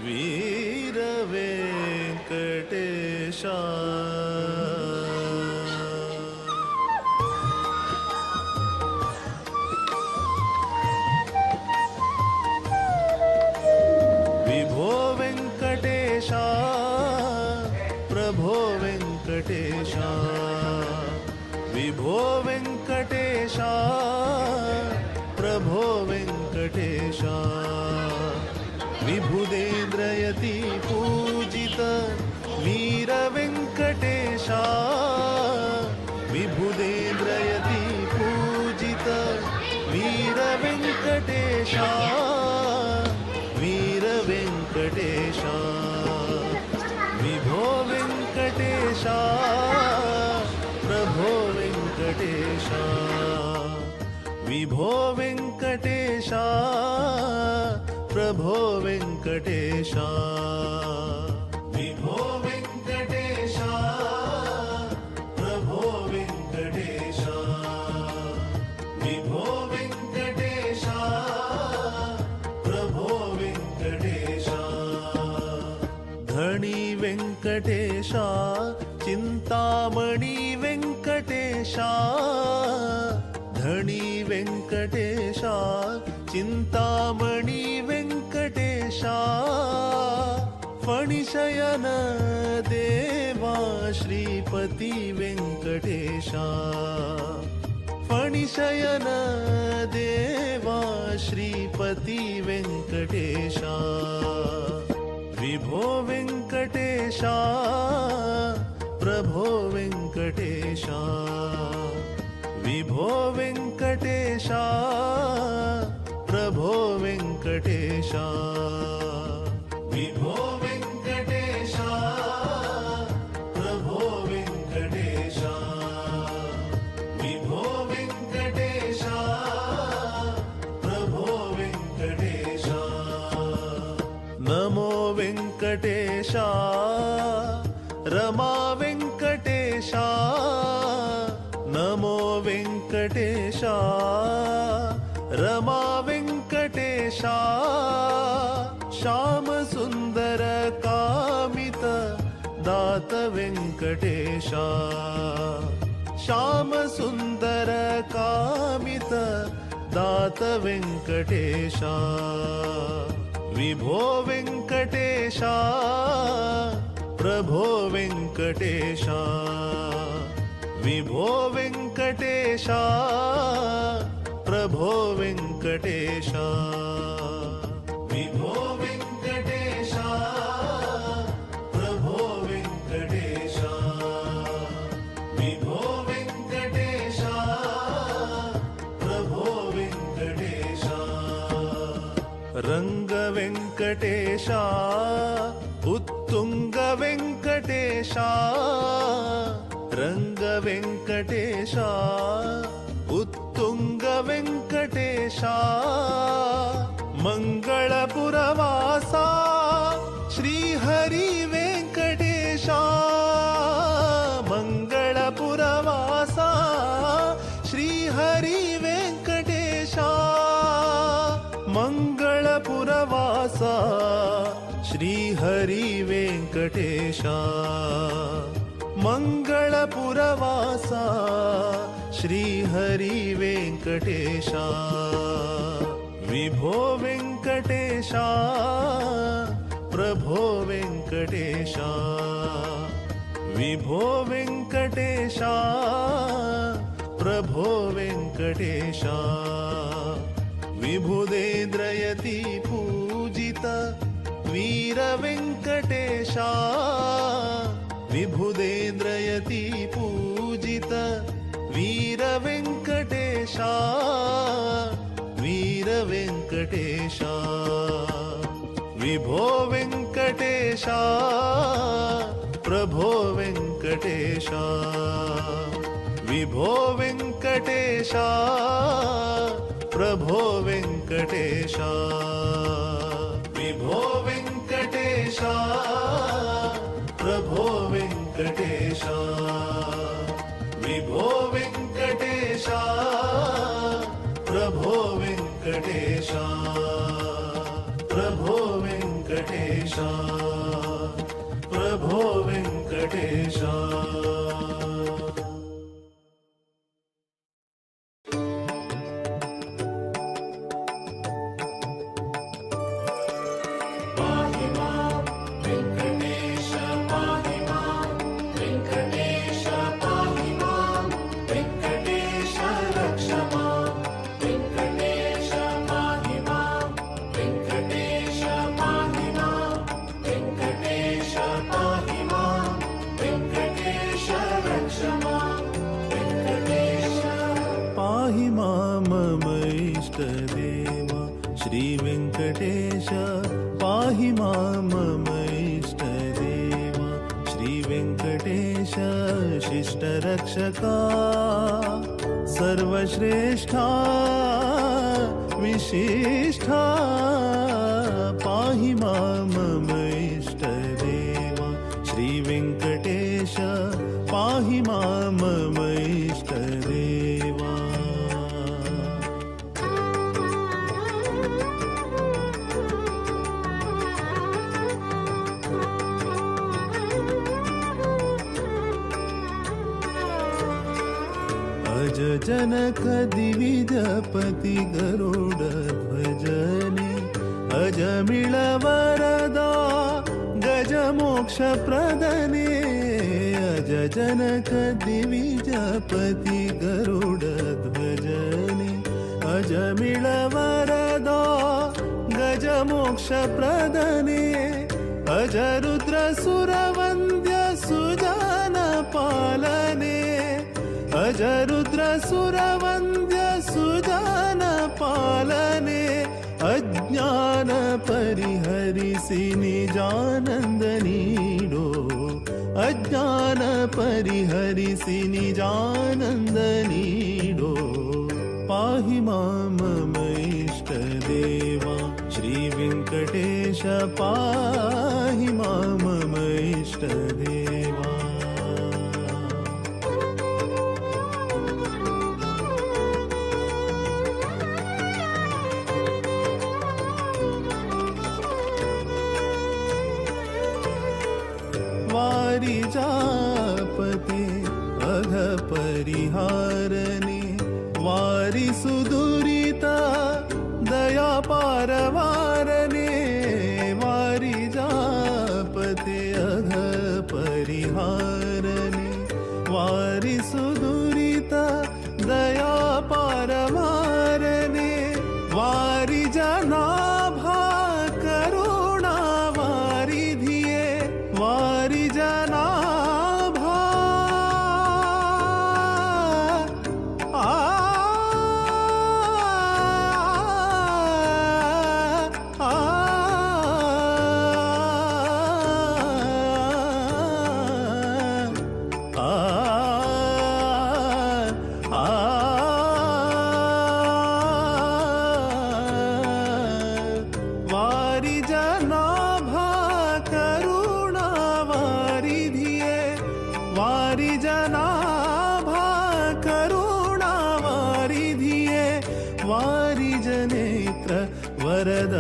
वीर वेंकटेशा। विभो वेंकटेशा प्रभो वेंकटेशा, विभो वेंकटेशा प्रभो वेंकटेशा। विभुदेन्द्रयति पूजित वीर वेंकटेशा, विभुदेन्द्रयति पूजित वीर वेंकटेशा, वीर वेंकटेशा। विभो वेंकटेशा प्रभो वेंकटेशा, विभो वेंकटेशा प्रभो वेंकटेशा। विभो वेंकटेशा प्रभो वेंकटेशा, विभो वेंकटेशा प्रभो वेंकटेशा। धणी वेंकटेशा चिंतामणि वेंकटेशा, धणी वेंकटेशा चिंतामणि वेंकटेशा। फणिशयन देवा श्रीपति वेंकटेशा, फणिशयन देवा श्रीपति वेंकटेशा। विभो वेंकटेशा प्रभो वेंकटेशा, विभो वेंकटेशा प्रभो वेंकटेशा। विभो वेंकटेशा प्रभो वेंकटेशा, विभो वेंकटेशा प्रभो वेंकटेशा। नमो वेंकटेशा रमा वेंकटेशा, नमो वेंकटेशा रमा वेंकटेशा। श्याम सुंदर कामित दात वेंकटेशा, श्याम सुंदर कामित दात वेंकटेशा। विभो वेंकटेशा प्रभो वेंकटेशा, विभो वेंकटेशा प्रभो वेंकटेशा। विभो वेंकटेशा प्रभो वेंकटेशा, विभो वेंकटेशा प्रभो वेंकटेशा। रंग वेंकटेशा उत्तुंग वेंकटेशा, रंग वेंकटेशा उत्तुंग वेंकटेशा। मंगळपुरवासा श्रीहरि वेंकटेशा, मंगळपुरवासा श्रीहरि वेंकटेशा। मंगळपुरवासा श्रीहरि वेंकटेशा, मंगळपुरवासा श्रीहरि वेंकटेशा। विभो वेंकटेशा प्रभो वेंकटेशा, विभो वेंकटेशा प्रभो वेंकटेशा। विभुदेन्द्रयति पूजित वीर वेंकटेशा, विभुदेन्द्रयति पूजित वीर वेंकटेशा, वीर वेंकटेशा। विभो वेंकटेशा प्रभो वेंकटेशा, विभो वेंकटेशा प्रभो वेंकटेशा। विभो वेंकटेशा प्रभो वेंकटेशा, विभो वेंकटेशा प्रभो वेंकटेशा। वेङ्कटेश प्रभो वेङ्कटेश प्रभो वेङ्कटेश। पाहि मां मम इष्टदेवा श्रीवेङ्कटेश शिष्टरक्षका सर्वश्रेष्ठा विशिष्ठा पाहि मां मम इष्टदेवा श्रीवेङ्कटेश पाहि मां मम इष्टदेवा। अज जनक दिविजपति गरुड ध्वजने अजमिळ वरदा गज मोक्ष प्रदने। अज जनक दिविजपति गरुड ध्वजने अजमिळ वरदा गज मोक्ष प्रदने। अज रुद्र सुरवन्द्य सुजन पालने अज रुद्र सुरवन्द्य सुजन पालने। अज्ञान परिहरिसि निजानंद नीडो अज्ञान परिहरिसि निजानंद नीडो। पाहि मां मम इष्टदेवा श्रीवेङ्कटेश पाहि मां मम इष्टदेवा। वारिजापते अघ परिहारने वारि सुदुरिता दया पारवारने। वारिजापते अघ परिहारने वारि सुदुरिता दया पारवारने। वारि जनाभा करुणा वारिधिये वारि जनाभा आ आ आ वारि जनाभा करुणा वारिधिये वारि जनाभा करुणा वारिधिये। वारि जनेत्र वरद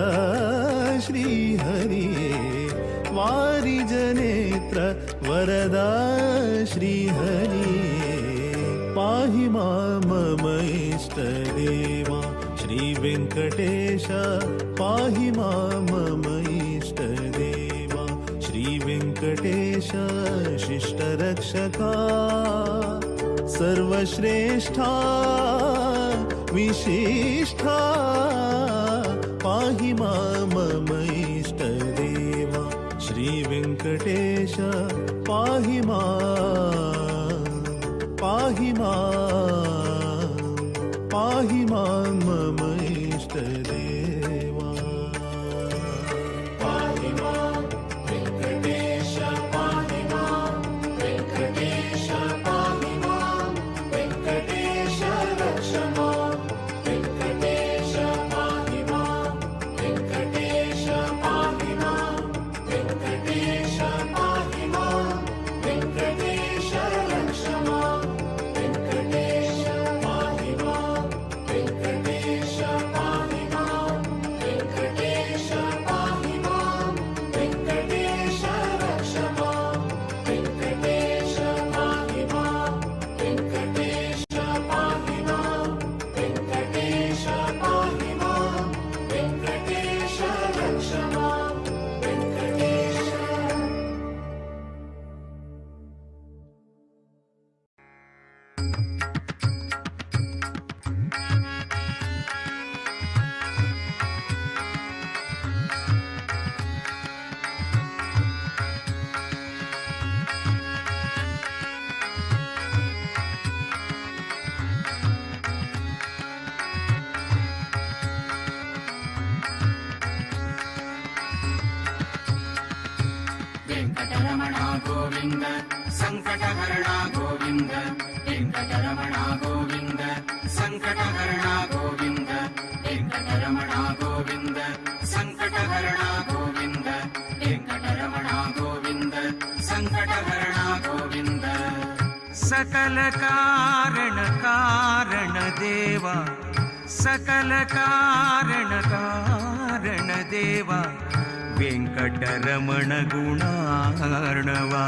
श्रीहरिये वारि जनेत्र वरद श्रीहरिये। पाहि मां मम इष्टदेवा श्रीवेङ्कटेश पाहि मां मम इष्टदेवा श्रीवेङ्कटेश शिष्टरक्षका सर्वश्रेष्ठा विशिष्ठा पाहि मां मम इष्टदेवा श्रीवेङ्कटेश पाहि मां पाहि मां पाहि मां मम इष्टदेवा। पाहि मां वेङ्कटेश पाहि मां वेङ्कटेश पाहि मां वेङ्कटेश रक्ष मां वेङ्कटेश पाहि मां वेङ्कटेश पाहि मां वेङ्कटेश पाहि मां वेङ्कटेश रक्ष मां वेङ्कटेश पाहि मां वेङ्कटेश। संकटहरण गोविंद वेंकटरमण गोविंद संकटहरण गोविंद वेंकटरमण गोविंद संकटहरण गोविंद वेंकटरमण गोविंद संकटहरण गोविंद। सकल कारण कारण देवा सकल कारण कारण देवा वेंकटरमण गुणार्णवा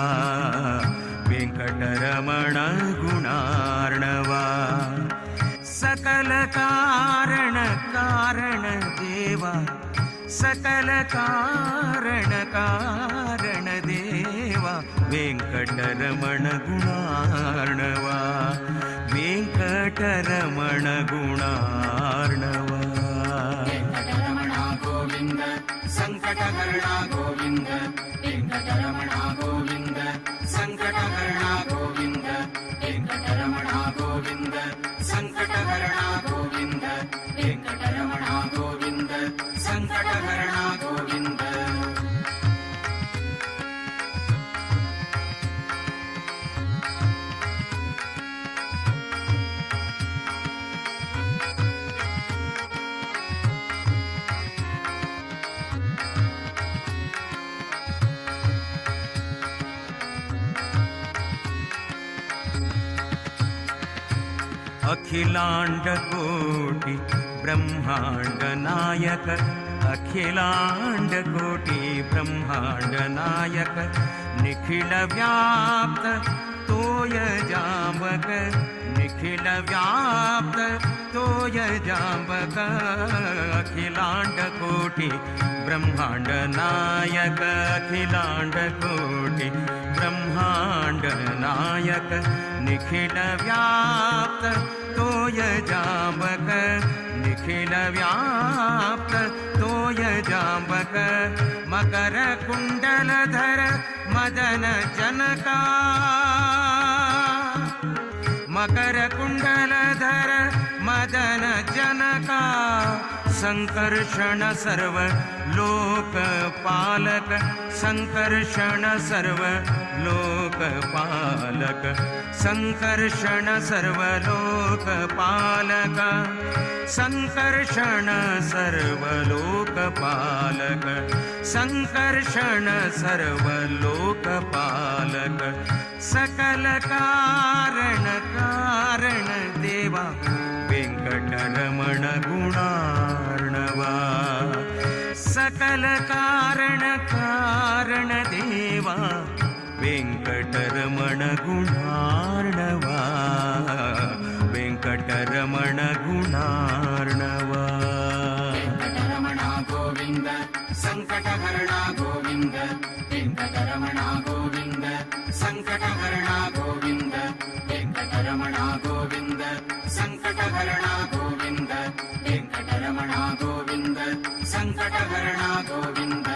वेंकटरमण गुणार्णवा। सकल कारण कारण देवा सकल कारण कारण देवा वेंकटरमण गुणार्णवा वेंकटरमण गुणार्णवा। वेंकटरमण गोविंद संकटहरण गोविंद वेंकटरमण गोविंद संकटहरण गोविंद वेंकटरमण गोविंद संकटहरण गोविंद वेंकटरमण गोविंद संकटहरण गोविंद। अखिलांड कोटि ब्रह्मांड नायक अखिलांड कोटि ब्रह्मांड नायक निखिल व्याप्त तोय जांबक निखिल व्याप्त तोय जांबक। अखिलांड कोटि ब्रह्मांड नायक अखिलांड कोटि ब्रह्मांड नायक निखिल व्याप्त तोय जांबक निखिल व्याप्त तोय जांबक। मकर कुंडलधर मदन जनका मकर कुंडलधर मदन जनका संकर्षण सर्व लोकपालक संकर्षण सर्व लोकपालक संकर्षण सर्व लोकपालक संकर्षण सर्व लोकपालक संकर्षण सर्व लोकपालक। सकल कारण कारण देवा वेंकटरमण गुणार्णवा सकल कारण कारण देवा वेंकटरमण गुणार्णवा वेंकटरमण गुणार्णवा। वेंकटरमण गोविंद संकटहरण गोविंद वेंकटरमण गोविंद संकटहरण गोविंद वेंकटरमण गोविंद संकटहरण गोविंद वेंकटरमण गोविंद संकटहरण गोविंद।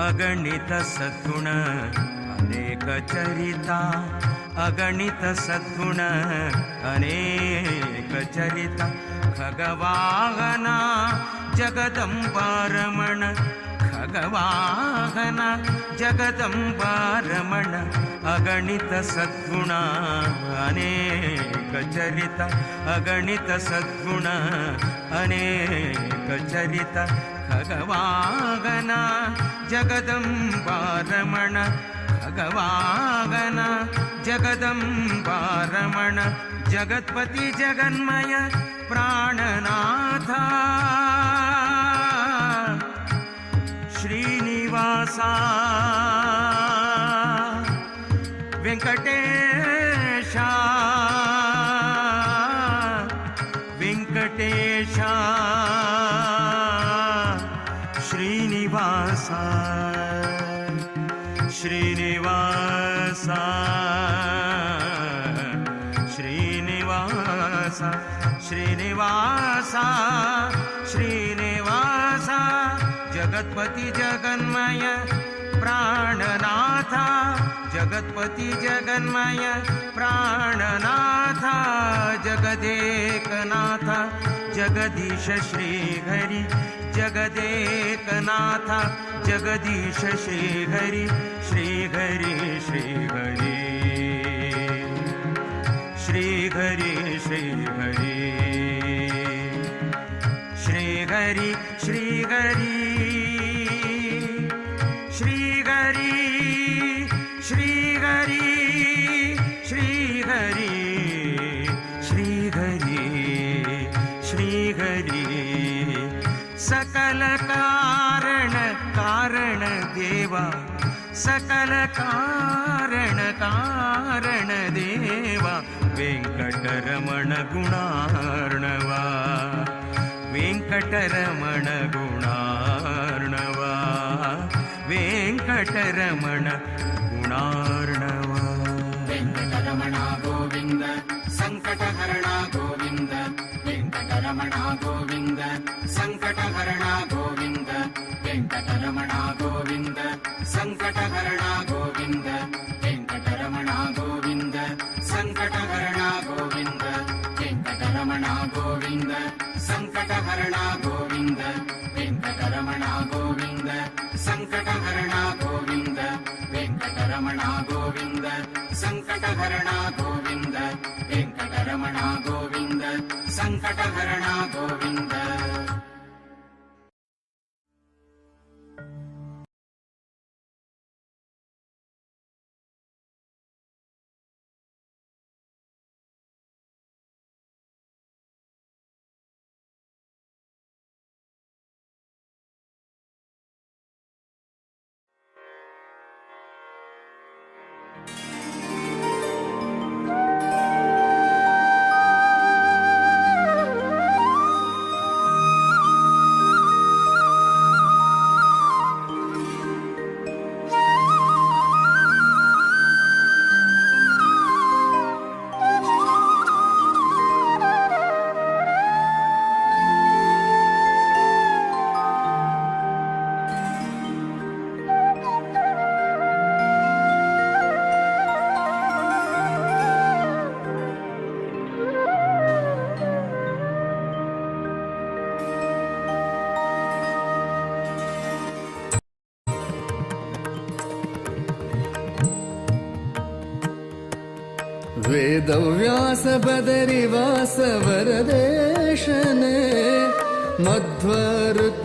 अगणित सद्गुण अनेक चरिता अगणित सद्गुण अनेक चरिता खगवाहना जगदंबारमण खगवाहना जगदंबारमण अगणित सद्गुण अनेक चरिता अगणित सद्गुण अनेक चरिता खगवाहना जगदंबारमण खगवाहना जगदंबारमण जगत्पति जगन्मय प्राणनाथ श्रीनिवासा वेंकटेशा वेंकटेशा श्रीनिवासा श्रीनिवासा श्रीनिवासा श्रीनिवासा श्रीनिवासा। जगत्पति जगन्मय प्राणनाथ, जगत्पति जगन्मय प्राणनाथ, जगदेकनाथ जगदीश श्रीहरि, जगदेकनाथ जगदीश श्रीहरि, श्रीहरि श्रीहरि श्रीहरि श्रीहरि श्रीहरि श्रीहरि श्रीहरि श्रीहरि श्रीहरि श्रीहरि श्रीहरि। सकल कारण कारण देवा, सकल कारण कारण देवा, वेंकटरमण गुणार्णवा, वेंकटरमण गुणार्णवा, वेंकटरमण गुणार्णवा। वेंकटरमण गोविंद संकटहरण गोविंद, वेंकटरमण गोविंद संकटहरण गोविंद, वेंकटरमण गोविंद संकटहरण गोविंद, वेंकटरमण गोविंद संकटहरण गोविंद, वेंकटरमण गोविंद संकटहरण गोविंद, वेंकटरमण गोविंद संकटहरण गोविंद, वेंकटरमण गोविंद संकटहरण गोविंद, वेंकटरमण गोविंद संकटहरण गोविंद। वेदव्यास बदरिवास वरदेशने, मध्वरुत्कमलवास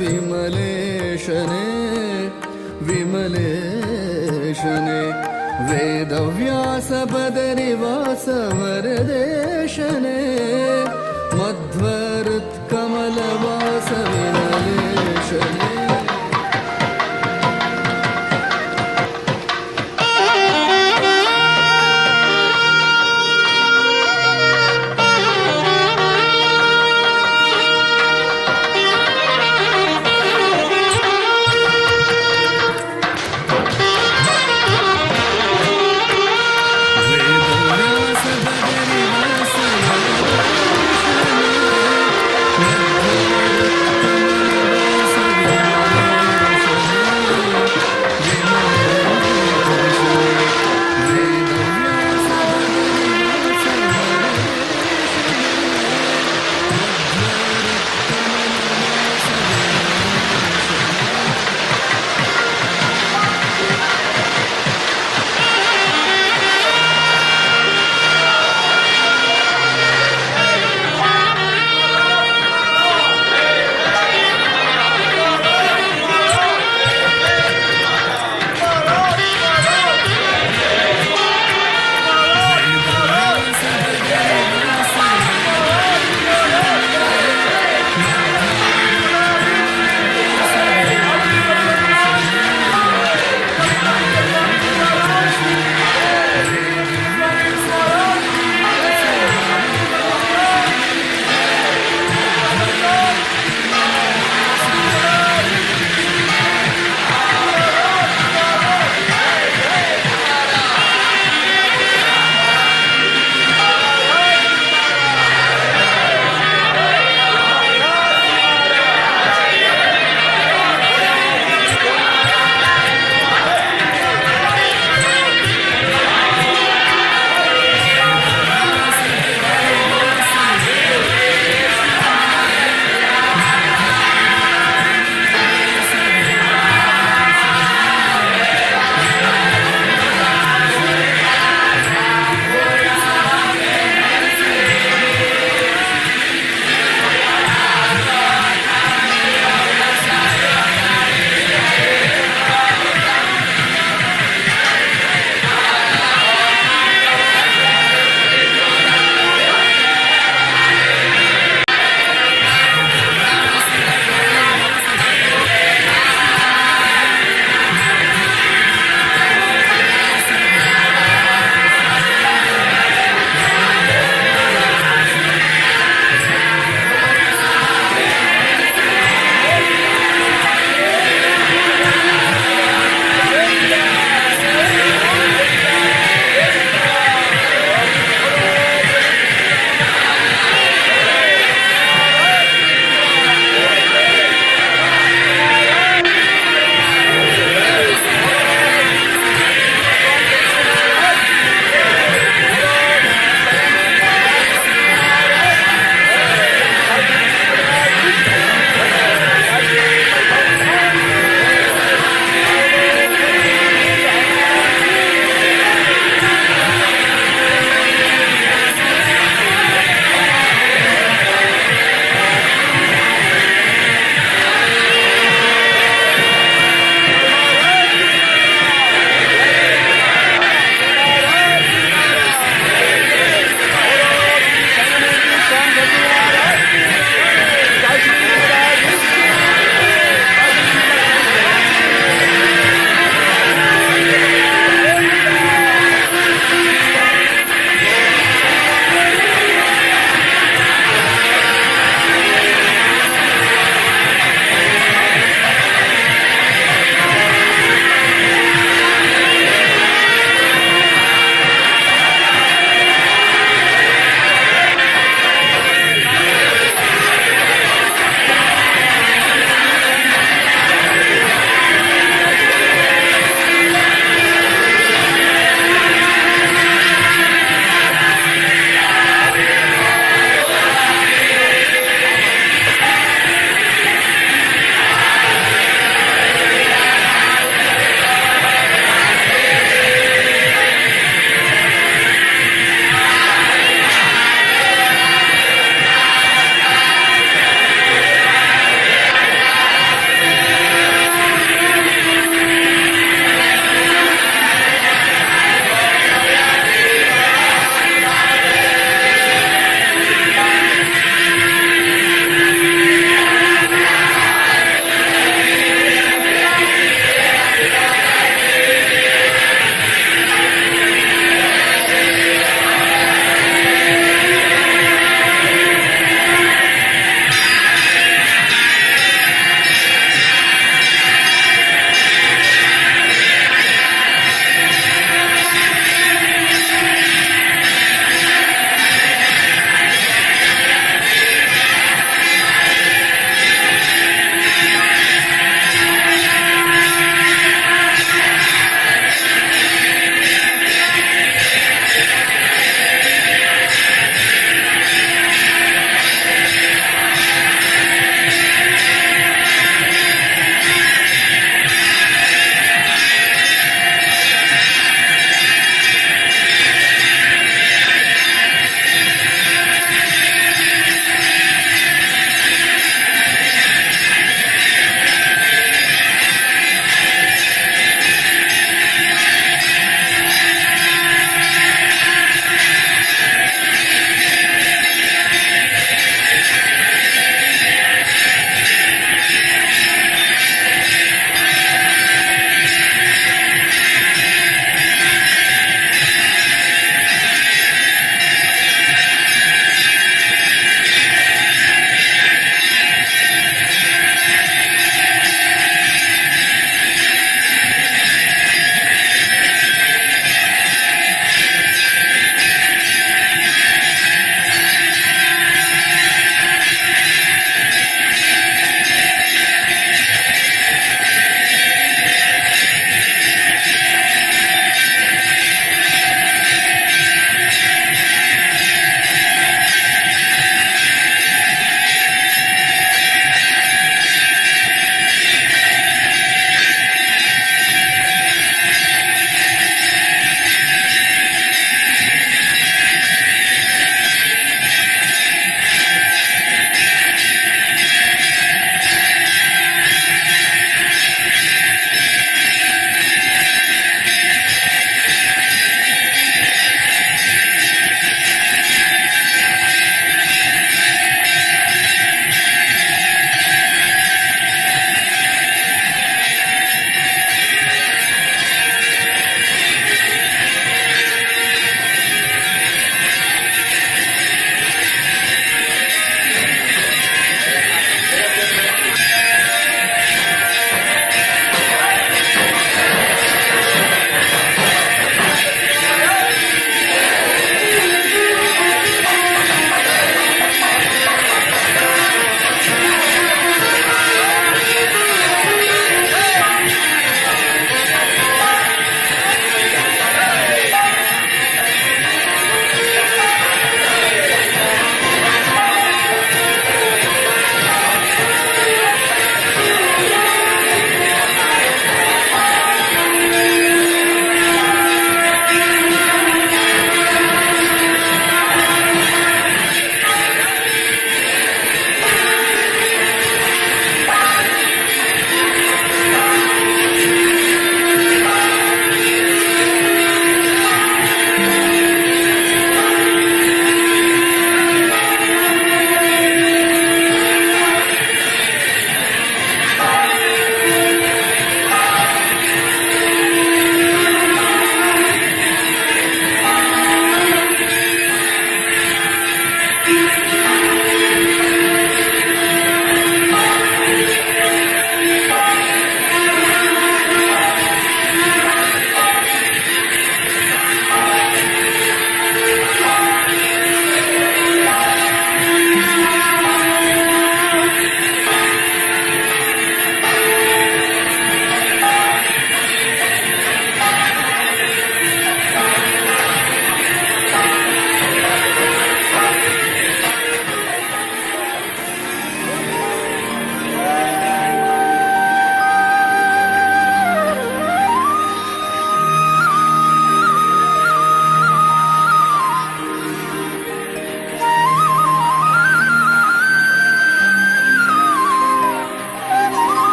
विमलेशने, विमलेशने। वेदव्यास बदरिवास वरदेशने, मध्वरुत्कमलवास विमलेशने। वेदव्यास बदरिवास वरदेशने,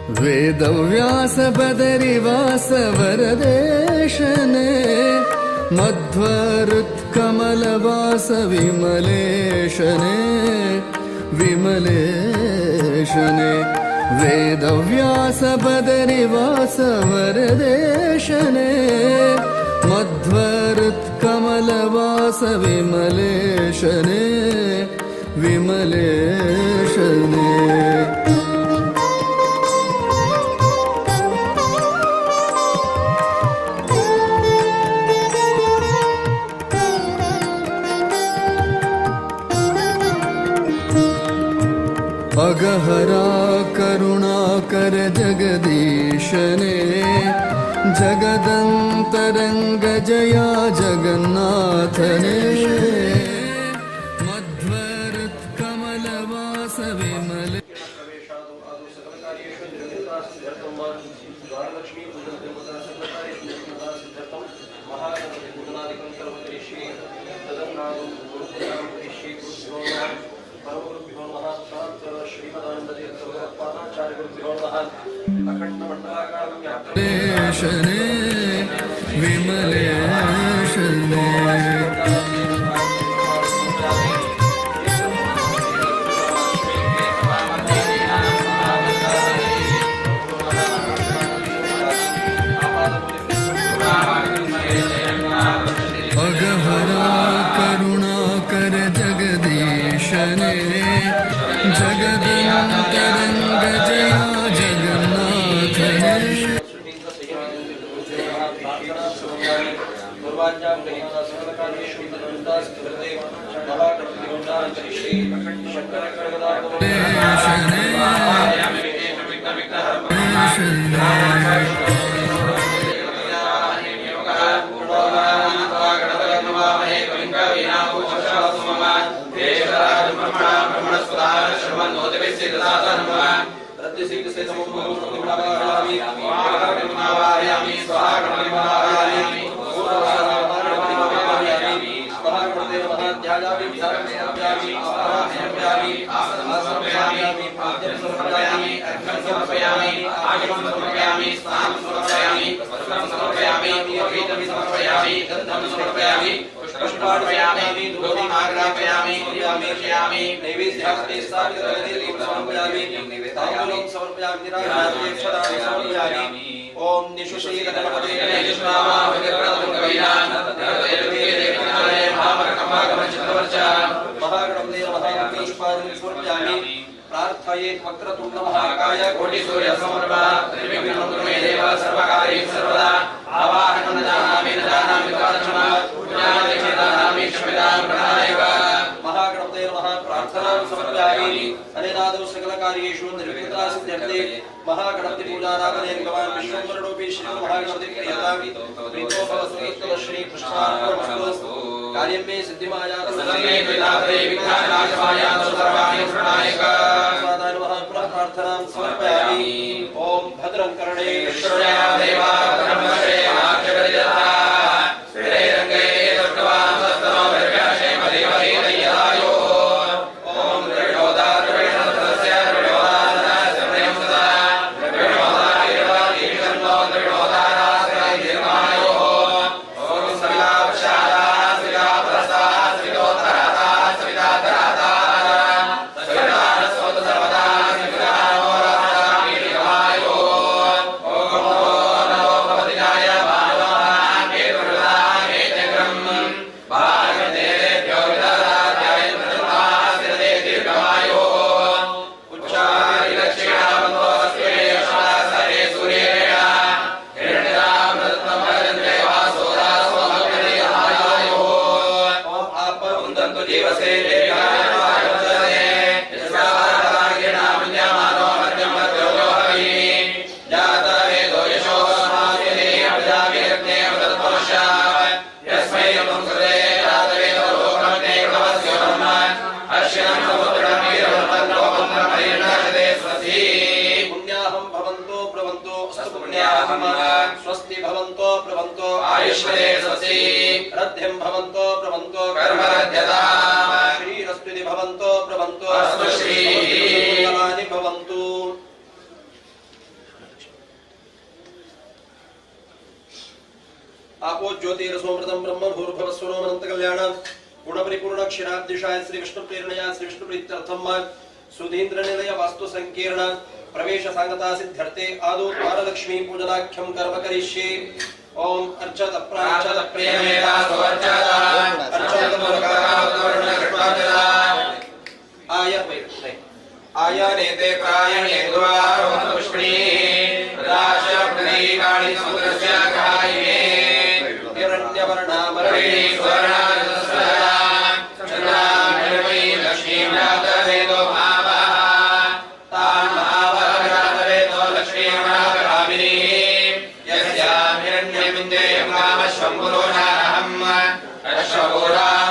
ವೇದವ್ಯಾಸ ಬದರಿವಾಸ ವರದೇಶನೇ ಮಧ್ವರುತ್ಕಮಲವಾಸ ವಿಮಲೇಶನೇ ವಿಮಲೇಶನೇ ವೇದವ್ಯಾಸ ಬದರಿವಾಸ ವರದೇಶನೇ ಮಧ್ವರುತ್ಕಮಲವಾಸ ವಿಮಲೇಶನೇ ವಿಮಲೇಶನೇ. अगहरा करुणाकर जगदीशने जगदंतरंग जया जगन्नाथने मध्वरुत्कमलवास विमल विमलेशने विमलेशने. अगहरा करुणाकर जगदीशने जगदंतरंग जया जगन्नाथने. प्रार्थयेत् वक्रतुण्ड महाकाय कोटिसूर्यसमप्रभा त्रिविघ्नं कुरु मे देव सर्वकार्येषु सर्वदा. आवाहनं न जानामि न जानामि त्वादक्षमा ज्ञानामि क्षम्यतां प्रणायैव. महागणपते नमः. प्रार्थनां समर्पयामि. अनेनादौ सकलकार्येषु निर्विघ्नता सिद्ध्यर्थे महागणपति पूजाराधने भगवान् विश्वम्भरणोऽपि श्री महागणपति प्रियतां प्रीतो भवतु श्री कृष्णार्पणमस्तु. कार्यं मे सिद्धिमायातु प्रार्थनां समर्पयामि. ॐ भद्रं कर्णे स्वस्ति भवन्तो प्रवन्तो आयुष्मते स्वस्ति रद्ध्यं भवन्तो प्रवन्तो कर्मरध्यताम् श्रीरस्तुति भवन्तो प्रवन्तो अस्तु श्रीः भवन्तु. आपो ज्योतिरसोमृतं ब्रह्म भूर्भुवस्सुरोमनन्तकल्याण गुणपरिपूर्ण क्षीराब्दिशाय श्री विष्णु प्रेरणया श्री विष्णु प्रीत्यर्थं सुधीन्द्र निलय वास्तु संकीर्ण प्रवेश सांगता सिद्ध्यर्थे आदौ द्वारलक्ष्मी पूजनाख्यं कर्म करिष्ये। ओम अर्चत प्राचत प्रियमेधा सुवर्चत अर्चत आय आयनेते प्रायणे द्वारोपुष्पिणी प्रदाश प्रदीकाणि समुद्रस्य ग्रहायिने हिरण्यवर्णामरणी सुवर्णाजसरा चन्द्रामयी लक्ष्मीं जातवेदो भावः तां भावः जातवेदो लक्ष्मीं भावभामिनी यस्यां हिरण्यमिन्देयं कामशम्भुरो नाहम् अश्वपुरां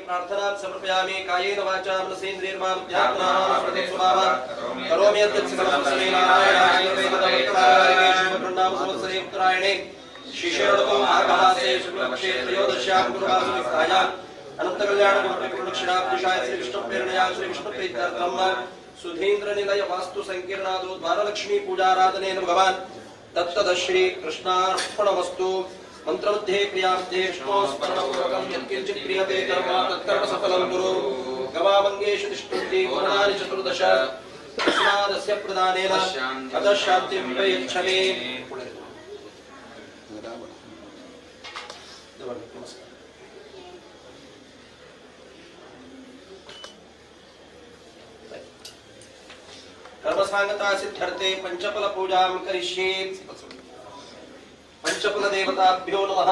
प्रार्थनां समर्पयामि। कायेन वाचा मनसेन्द्रियैर्वा बुद्ध्यात्मना करोमि यद्यत् सकलं तस्मै नारायणाय संवत्सरे उत्तरायणे शिशिरऋतौ माघमासे शुक्लपक्षे त्रयोदश्यां गुरुवासरयुक्तायां अनन्तकल्याणगुणपरिपूर्णक्षीराब्धिशाय श्री विष्णुप्रेरणया श्री विष्णुप्रीत्यर्थं सुधीन्द्र निलय वास्तु संकीर्णादो द्वारलक्ष्मी पूजाराधनेन भगवान् तत्तद श्री कृष्णार्पणमस्तु। मंत्रमध्ये क्रियामध्ये विष्णोस्मरणपूर्वकं यत्किञ्चित् क्रियते कर्म तत्कर्म सफलं कुरु। गवामङ्गेषु तिष्ठन्ति गुणानि चतुर्दश तस्मादस्य प्रदानेन अतः शान्तिं प्रयच्छ मे। कर्मसांगता सिद्ध्यर्थे पंचफल पूजां करिष्ये। पंचफल देवताभ्यो नमः।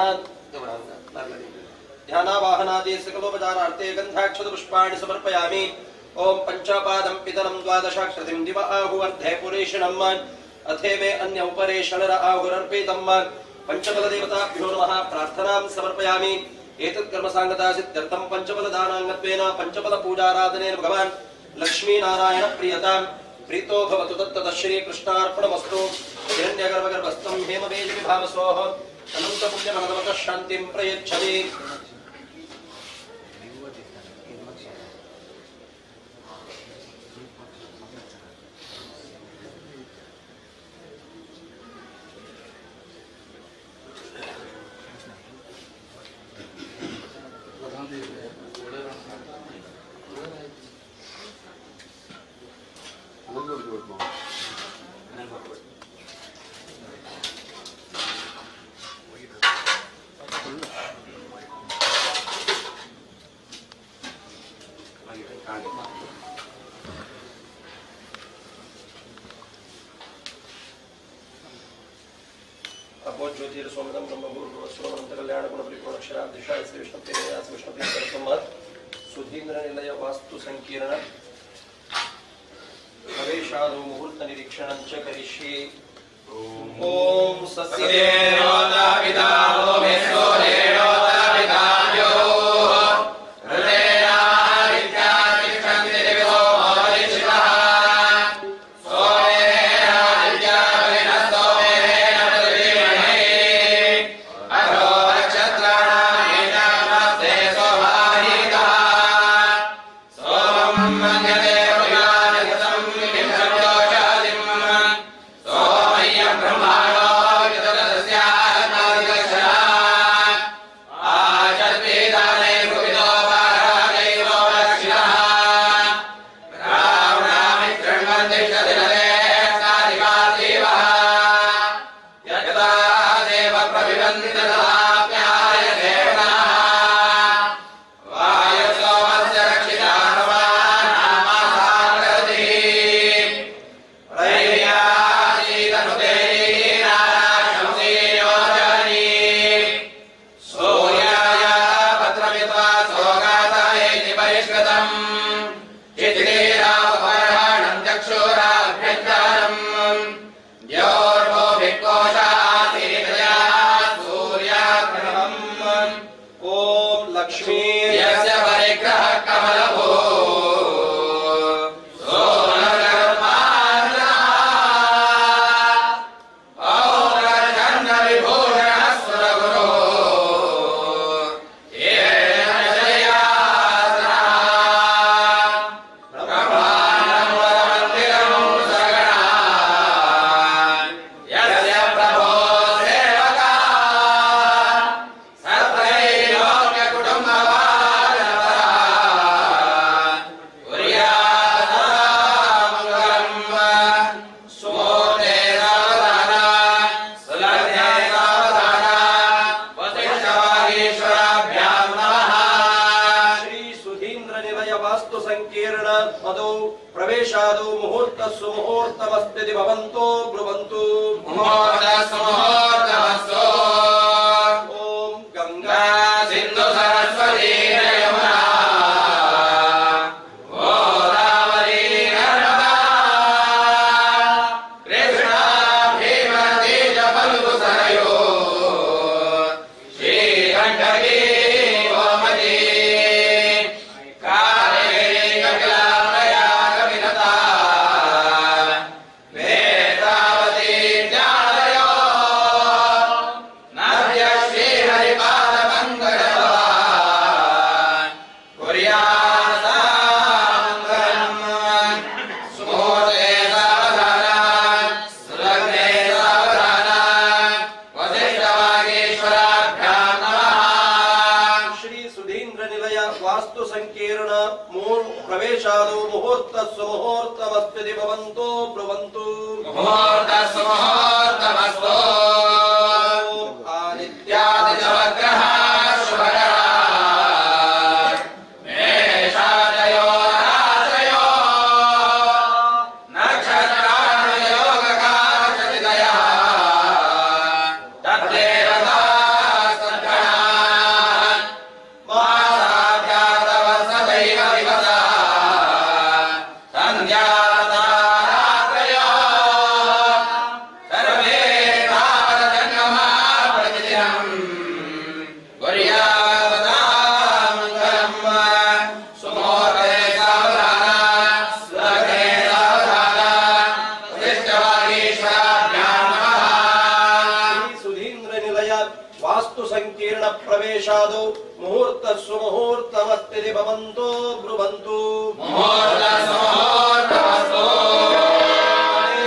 ध्यानावाहनादि सकलोपचारार्थे गन्धाक्षत पुष्पाणि समर्पयामि। ओम पंचपादं पितरं द्वादशाकृतिं दिव आहुवर्धे पुरेषणं अथे मे अन्य उपरे षणर आहुरर्पितं। पंचफल देवताभ्यो नमः। प्रार्थनां समर्पयामि। एतत् कर्मसांगता सिद्ध्यर्थं पंचफल दानांगत्वेन पंचफल पूजाराधनेन भगवान् लक्ष्मीनारायण प्रियतां प्रीतो भवतु। तत्ततः श्री कृष्णार्पणमस्तु। हिरण्यगर्भगर्भस्थं हेमबीजविभावसोः अनन्तपुण्यफलदवतः शान्तिं प्रयच्छति। ज्योतिर्सोमदं ब्रह्मभूर्भुवस्सुरमन्तकल्याणगुणपरिपूर्णक्षराब्धिशाय श्री विष्णुप्रियया श्री विष्णुप्रियं सुधीन्द्र निलय वास्तु संकीर्ण प्रवेशादौ मुहूर्त निरीक्षणं च करिष्ये। ॐ श्रीरङ्गगे गोमती। ಸಂಕೀರ್ಣ ಪ್ರವೇಶಾದೌ ಮುಹೂರ್ತ ಸುಮುಹೂರ್ತಮಸ್ತಿ ಭವಂತೋ ಬ್ರುವಂತು ಮುಹೂರ್ತ ಸುಮುಹೂರ್ತಮಸ್ತು. ಆದಿತ್ಯಾದಿ ನವಗ್ರಹ ಶುಭಗ್ರಹ ಮೇಷಾದಯೋ ರಾಶಯೋ ನಕ್ಷತ್ರಾಣಯೋಗಕಾರಚತಿದಯಃ ತದ್ದೇವತಾ ಸದ್ಗಣಾಃ ಮಾಸಾಭ್ಯಾತವಸದೈವ ದಿವಸಃ ಸಂಧ್ಯಾತಾರಾತ್ರಯೋ ಸರ್ವೇ ತಾವದಜಂಗಮಾ ಪ್ರತಿದಿನಂ ಕುರ್ಯಾತ್ ಸದಾ ಮಂಗಲಂ. ಸುಮೂರ್ತೆ ಸಾವಧಾನ ಸುಲಗ್ನೆ ಸಾವಧಾನ ವಸಿಷ್ಠವಾಗೀಶ್ವರಾಭ್ಯಾಂ ನಮಃ. ಶ್ರೀ ಸುಧೀಂದ್ರ ನಿಲಯ ವಾಸ್ತು ಸಂಕೀರ್ಣ ಪ್ರವೇಶಾದೌ ಮುಹೂರ್ತ ಸುಮುಹೂರ್ತಮಸ್ತಿ ಭವಂತೋ ಬ್ರುವಂತು ಮುಹೂರ್ತ ಸುಮುಹೂರ್ತಮಸ್ತು. ಿ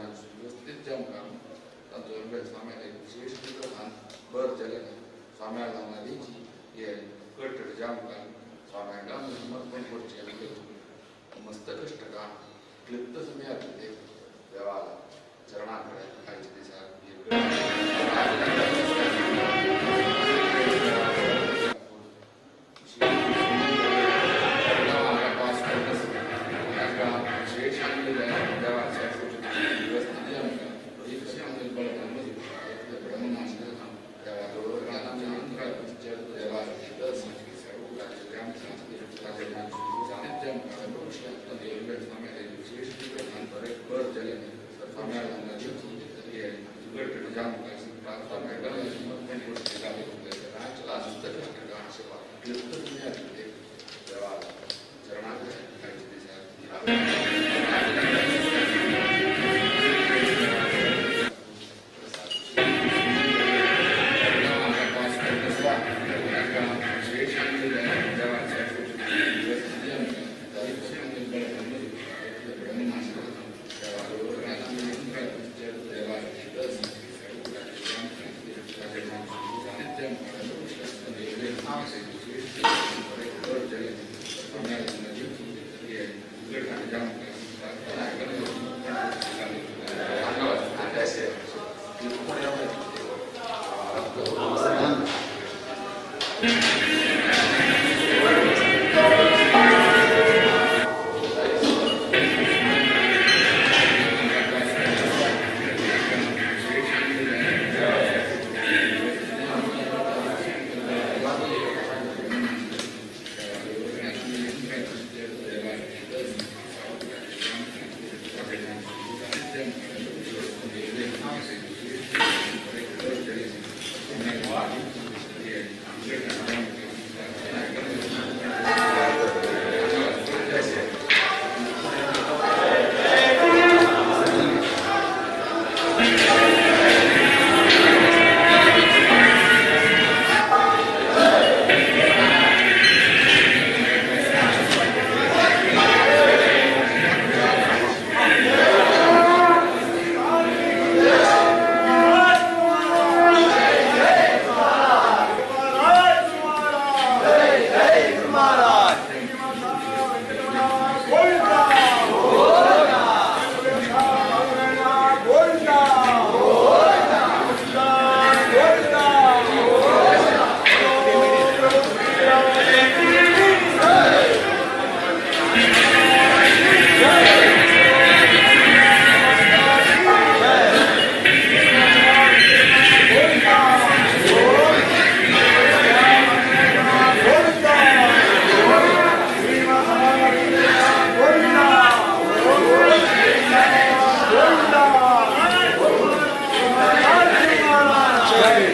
व्यवस्थित जम काम तांचो स्वाम्याले विशेष बर जालें स्वाम्या नांवाची हे कट जाम काम स्वाम्याक समर्पण करचें मस्तकश्ट काम क्लिप्त समयात देवाला चरणाकडे आयच्या दिसा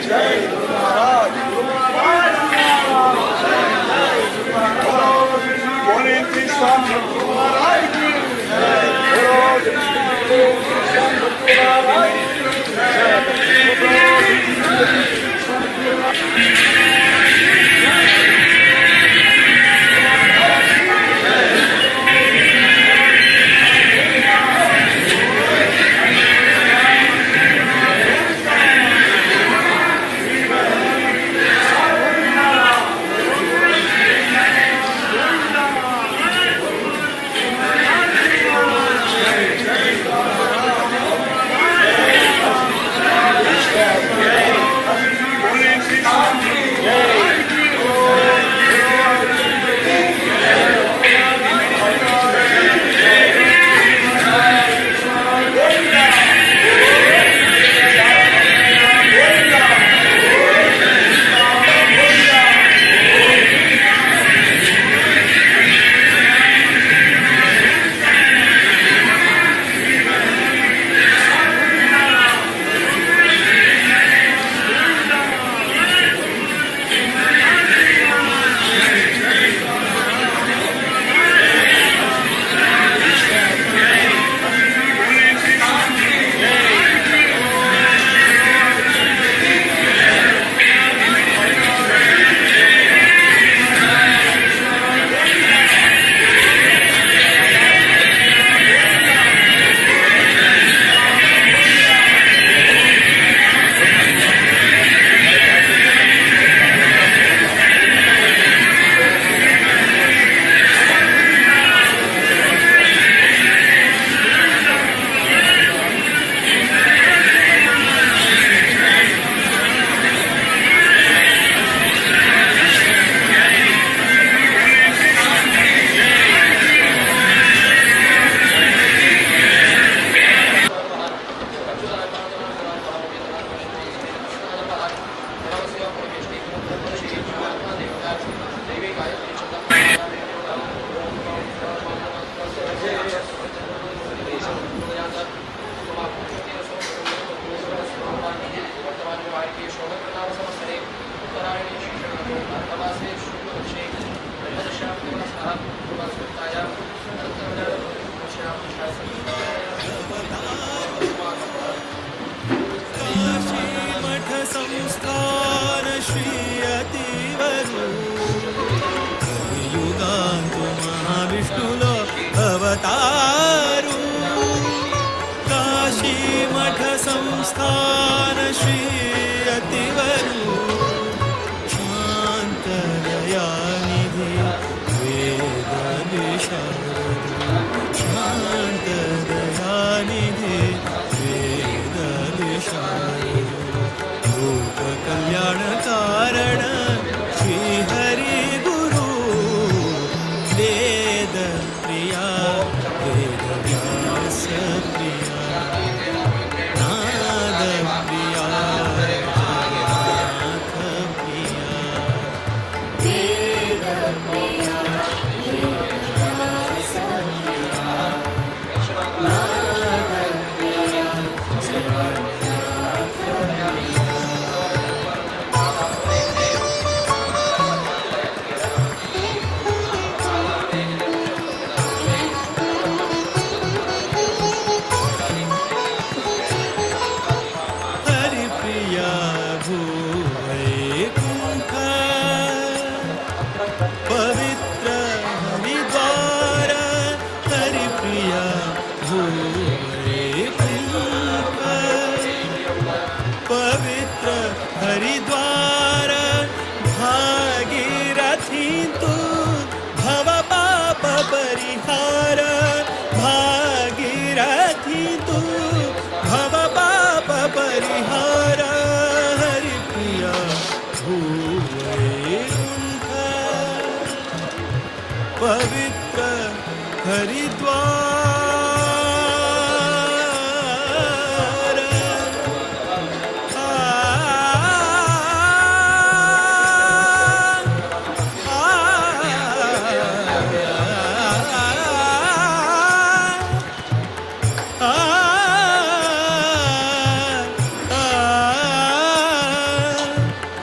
Jai संस्थान श्री अतिवरु शांत दयानिधि वेद विशारद शांत दयानिधि वेद विशारद लोक कल्याण कारण श्री हरि गुरु वेद प्रिया वेद व्यास प्रिया नाद प्रिया जगन्नाथ प्रिया वेद प्रिया वेद प्रिया नाद प्रिया जगन्नाथ प्रिया. हरि प्रिया भूवैकुंठ पवित्र हरिद्वार हरि प्रिया भूवैकुंठ पवित्र हरिद्वार भागीरथी तू भव पाप परिहार भागीरथी तू भव पाप परिहार हरि प्रिया भूवैकुंठ पवित्र हरिद्वार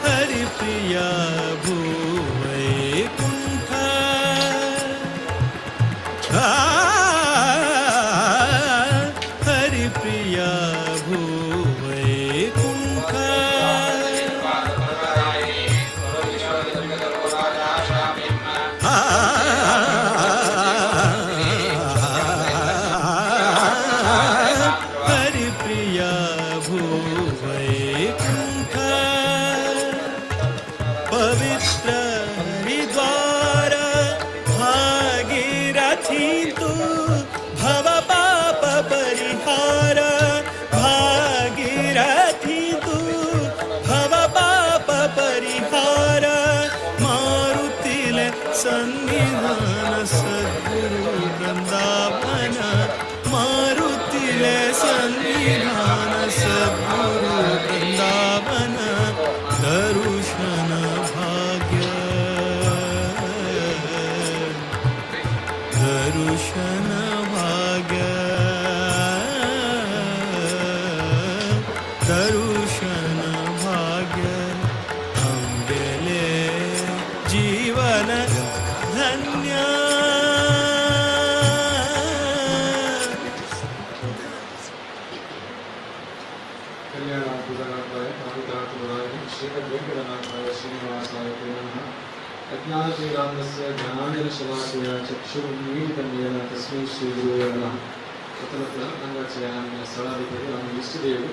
हरि प्रिया भूवैकुंठ हरि प्रिया भूवैकुंठ हरि प्रिया भूवैकुंठ पवित्र हरिद्वार भागीरथी तू भव पाप परिहार भागीरथी तू भव पाप परिहार मारुतिले सन्निधान सद्गुरु वृंदावन मारुतिले सन्निधान सद्गुरु वृंदावन दर्शन भाग्य दर्शन भाग्य दर्शन भाग्य आमगेले जीवन धन्य. कल्याणात्मदाय श्रीमद् वेंकटनाथाय श्रीनिवासाय ते नमः. अज्ञानतिमिरान्धस्य ज्ञानाञ्जनशलाकया चक्षुरुन्मीलितं येन तस्मै श्रीगुरुवे नमः. ಪ್ರಥಮತಃ ಅಂಗಾಚಯ ಸ್ಥಳಾಧಿಪತಿ ನಮ್ಮ ಇಷ್ಟದೇವರು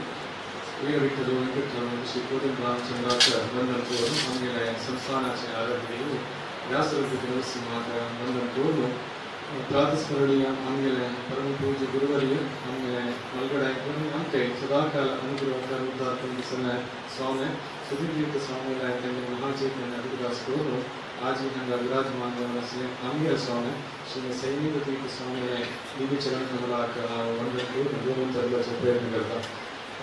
ವೀರವಿಠಲು ವೆಂಕಟರಮಣ ಶ್ರೀ ಕೋದಂಡ ರಾಮಚಂದ್ರಾಚ ಬಂದಂತವರು ಆಮೇಲೆ ಸಂಸ್ಥಾನಾಚಯ ಆರಾಧ್ಯರು ವ್ಯಾಸರೂಪ ನರಸಿಂಹಾತ ಬಂದಂತವರು ಪ್ರಾತಸ್ಮರಣೀಯ ಆಮೇಲೆ ಪರಮ ಪೂಜ್ಯ ಗುರುವರಿಯ ಆಮೇಲೆ ಮಲ್ಗಡೆ ಅಂತೆ ಸದಾಕಾಲ ಅನುಗ್ರಹ ಉದ್ದಾರ ಸ್ವಾಮಿ ಸುಧೀರ್ಥ ಸ್ವಾಮಿ ಮಹಾಚೈತನ್ಯ ಹರಿದಾಸರು ಆಜಿ ಹಂಗ ವಿರಾಜಮಾನ ಆಮೇಲೆ ಸ್ವಾಮಿ ಶ್ರೀ ಸೈನಿಕ ತೀರ್ಥ ಸ್ವಾಮಿ ದಿವ್ಯ ಚರಣ ಕಮಲಾಕ ಒಂದು ಪ್ರಯತ್ನ करता.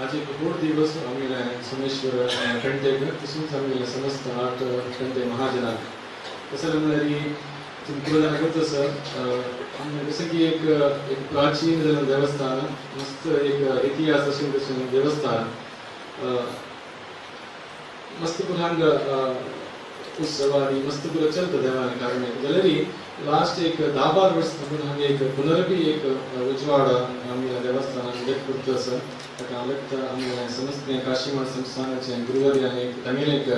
आज एक कोट दिवस आमेले सोमेश्वर कंटेक तशेंच आमेले समस्त 8 कंटे महाजनाक तसं म्हणल्यार तुमकां जाणा आसा जसं की एक एक प्राचीन देवस्थान मस्त एक इतिहास अशें तशें देवस्थान मस्त पुरांग उत्सव आनी मस्त पुरो चलता देवान कारण जाल्यार लास्ट एक 10-12 वर्स हांगा एक पुनरपी एक उजवाड आमच्या देवस्थानान व्यक्त करता आसा. ताका हांव आमच्या समस्त काशीमठ संस्थानाचे गुरुवारी आनी तांगेलें एक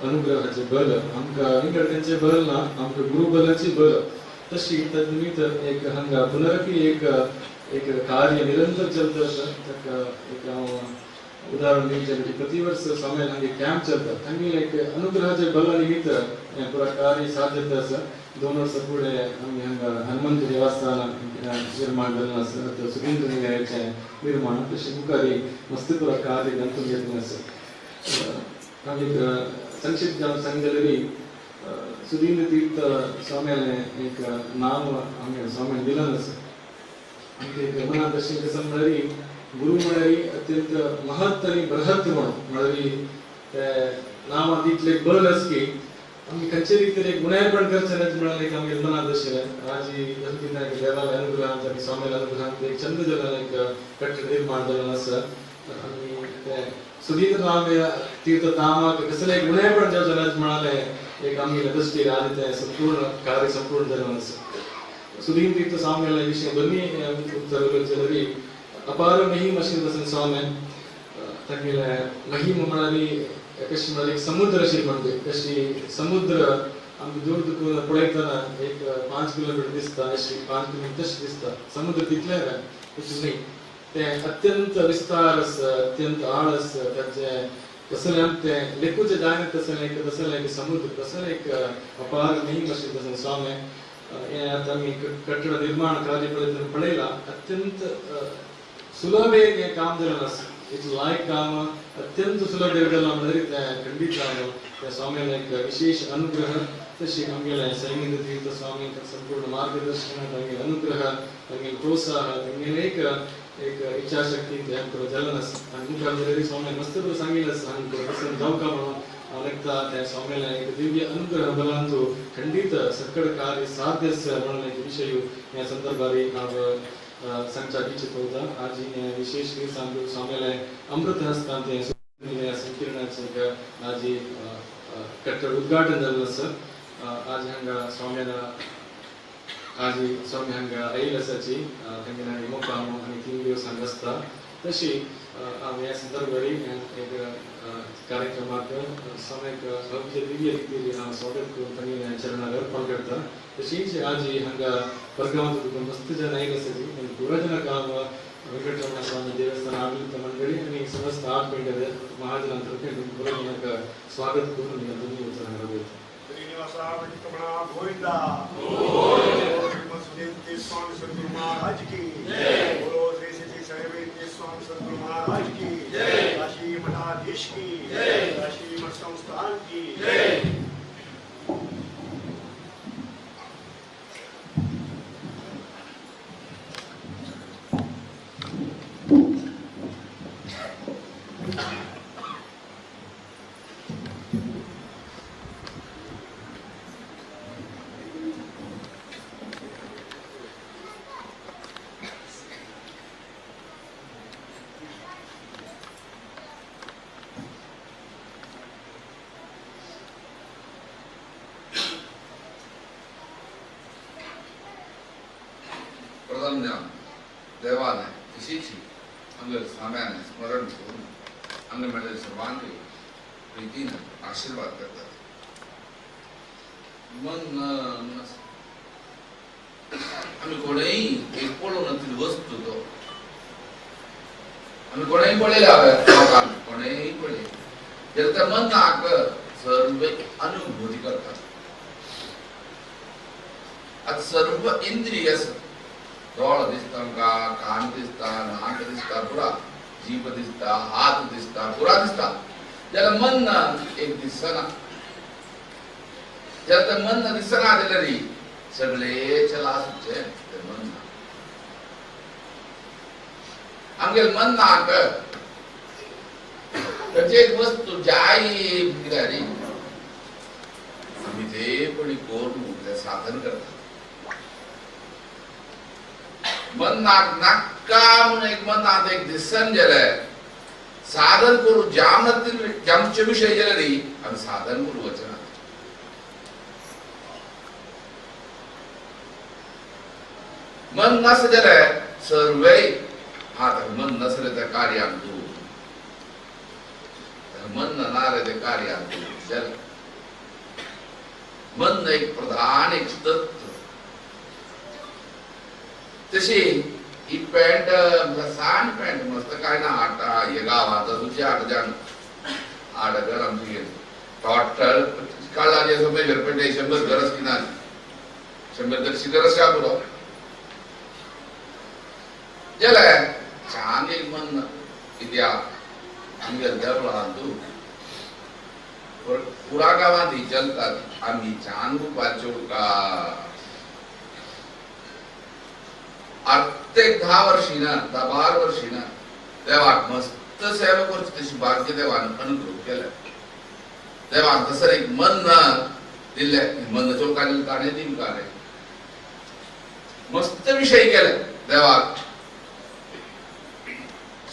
अनुग्रहाचें बल आमकां विंगड तेंचें बल ना आमकां गुरुबलाची बल तशी तन्निमित्त एक हांगा पुनरपी एक एक कार्य निरंतर चलता आसा. ताका एक हांव उदाहरण दिवचें प्रति वर्स स्वामी हांगे कॅम्प चलतात हांगे एक अनुग्रहाचे बल निमित्त हें पुरा कार्य साध्य जाता आसा. 2 वर्सां फुडें आमी हांगा हनुमंत देवस्थान निर्माण जाल्लें आसा, आतां सुधींद्र निलयाचें निर्माण तशें मुखार मस्त पुरा कार्य गंतून घेतलें आसा. आमी एक संक्षिप्त जावन सांग जाल्यार सुधींद्र तीर्थ स्वाम्यालें एक नाम आमगे स्वाम्यान दिलें आसा. आमकां एक मनांत अशें आसा म्हळ्यार गुरु म्हळ्यार अत्यंत महत्त आनी बृहत् म्हण म्हळ्यार ते नामांत इतलें बल आसा की आमी खंयचे रितीन एक गुण्यार्पण करचें न्हय म्हळ्यार एक आमगे मनांत आशिल्लें. आजी अशें देवाल्या अनुग्रहान आनी स्वाम्याल्या अनुग्रहान एक चंद जाल्ल्यान एक कट्ट निर्माण जाल्लें आसा. आनी तें सुधींद्र नाम तीर्थ नामाक कसलें एक गुण्यार्पण जावचें न्हय म्हळ्यार एक आमगेले दृश्टीर आदी तें संपूर्ण कार्य संपूर्ण जाल्लें आसा. सुधींद्र तीर्थ स्वाम्याल्या विशय दोन्ही उत्तर जाल्यार अपार महिम आशिल्लें आसा स्वामी तागेले महिम म्हळ्यार कशी म्हळ्यार एक समुद्र अशी म्हणटे कशी समुद्र आमकां दूर दुकून पळयतना एक 5 किलोमिटर दिसता, अशी 5 किलोमिटर तशें दिसता. समुद्र तितलें न्हय तशें न्हय, तें अत्यंत विस्तार आसा, अत्यंत आळ आसा. ताचें तसलें आमकां तें लेखूचें जायना तसलें एक तसलें एक समुद्र तसलें एक अपार महिम आशिल्लें आसा स्वामी. हें आतां आमी कट्टड निर्माण कार्य पळयतना पळयलां अत्यंत सुलभ हें काम जालें आसा. एक लायक काम अत्यंत सुलभ जालां म्हणल्यार तें खंडीत जावन त्या स्वाम्यान एक विशेष अनुग्रह तशें आमगेलें सैनिक तीर्थ स्वामी संपूर्ण मार्गदर्शन तांगेले अनुग्रह तांगेले प्रोत्साह तांगेलें एक एक इच्छाशक्ती तें आमकां जालें आसा. आनी मुखार जाल्यार स्वामी मस्त बरें सांगिल्लें आसा आमकां प्रसन्न जावका म्हणून हांव लेखता त्या स्वाम्यालें एक दिव्य अनुग्रह बलान खंडीत सकळ कार्य साध्य आसा म्हणून एक विशय ह्या संदर्भार हांव सांगच्याक इच्छित होता. आज विशेष दीस आमकां स्वाम्यालें अमृत हस्तांत संकीर्णाचें आजी कट्टर उद्घाटन जाल्लें आसा. आज हांगा स्वाम्यान आजी स्वामी हांगा आयिल्ले आसाची तांगेले मुक्काम आनी 3 दिवस हांगा आसता. तशी हांव ह्या संदर्भार एक कार्यक्रमाक स्वाम्याक भव्य दिव्य रितीन हांव स्वागत करून तांगेल्या चरणाक अर्पण करता. तशीच आजी हांगा परगांवांत मस्त जन आयिल्ले आसाची आनी पुरा जनाक हांव वेंकटरमण स्वामी देवस्थान आडलित मंडळी आनी समस्त 8 पेंट महाजनां तर्फे पुरा जनाक स्वागत करून दोन्ही उतरां रवयता. श्रीनिवासा वेंकटरमण गोविंदा श्रीमद् स्वामी सद्गुरु महाराज की जय, बोलो श्री श्री श्री स्वामी सद्गुरु महाराज की जय, काशी मठाधीश की जय, काशी मठ संस्थान की जय. देवाने तशीच अंग स्वाम्याने स्मरण करून अंग मेळिल्ले सर्वांनी प्रीतीने आशीर्वाद करतात. मन आमी कोणेय एक पळोवन ती वस्तू तो आमी कोणेय पळयल्या कोणेय पळय जाल्यार त्या मनाक सर्व अनुभूती करतात. आतां सर्व इंद्रिय आसा, दोळो दिसता आमकां, कान दिसता, नाक दिसता, पुरा जीभ दिसता, हात दिसता, पुरा दिसता. जाल्यार मन एक दिसना, जाल्यार तें मन दिसना जाल्यार सगळे चला सुटचें तें मन. आमगेलें मनाक खंयची एक वस्तू जाय कित्याक आमी ते पळय करून तें साधन करतात. मनाक नाका म्हणून एक मनात एक दिसन गेले साधन करू जाम जामचे विषय गेले रे आमी साधन करू वचना. मन नस गेले सर्वे हा मन नसले त्या कार्याक तूं मन ना रे ते कार्याक तूं गेले. मन एक प्रधान एक तत्व. तशी ही पॅन्ट सान पॅन्ट मस्त काय ना आटा हे गांवांत तुमची 8 जाण 8 घर आमची गेली टोटल काळाचे समज 100 गरज की ना 100 तरी गरज का पुरो गेले छान एक मन कित्याक आमगे देवळां तूं पुरा गांवांत ही चलतात आमी छान रुपाच्यो का प्रत्येक 10 वर्षी ना 10-12 वर्षी ना देवाक मस्त सेवा करची तशी भाग्य देवान अनुग्रह केले देवान तसं एक मन दिले मन चौकान ताणें दिवंक मस्त विषय केले देवाक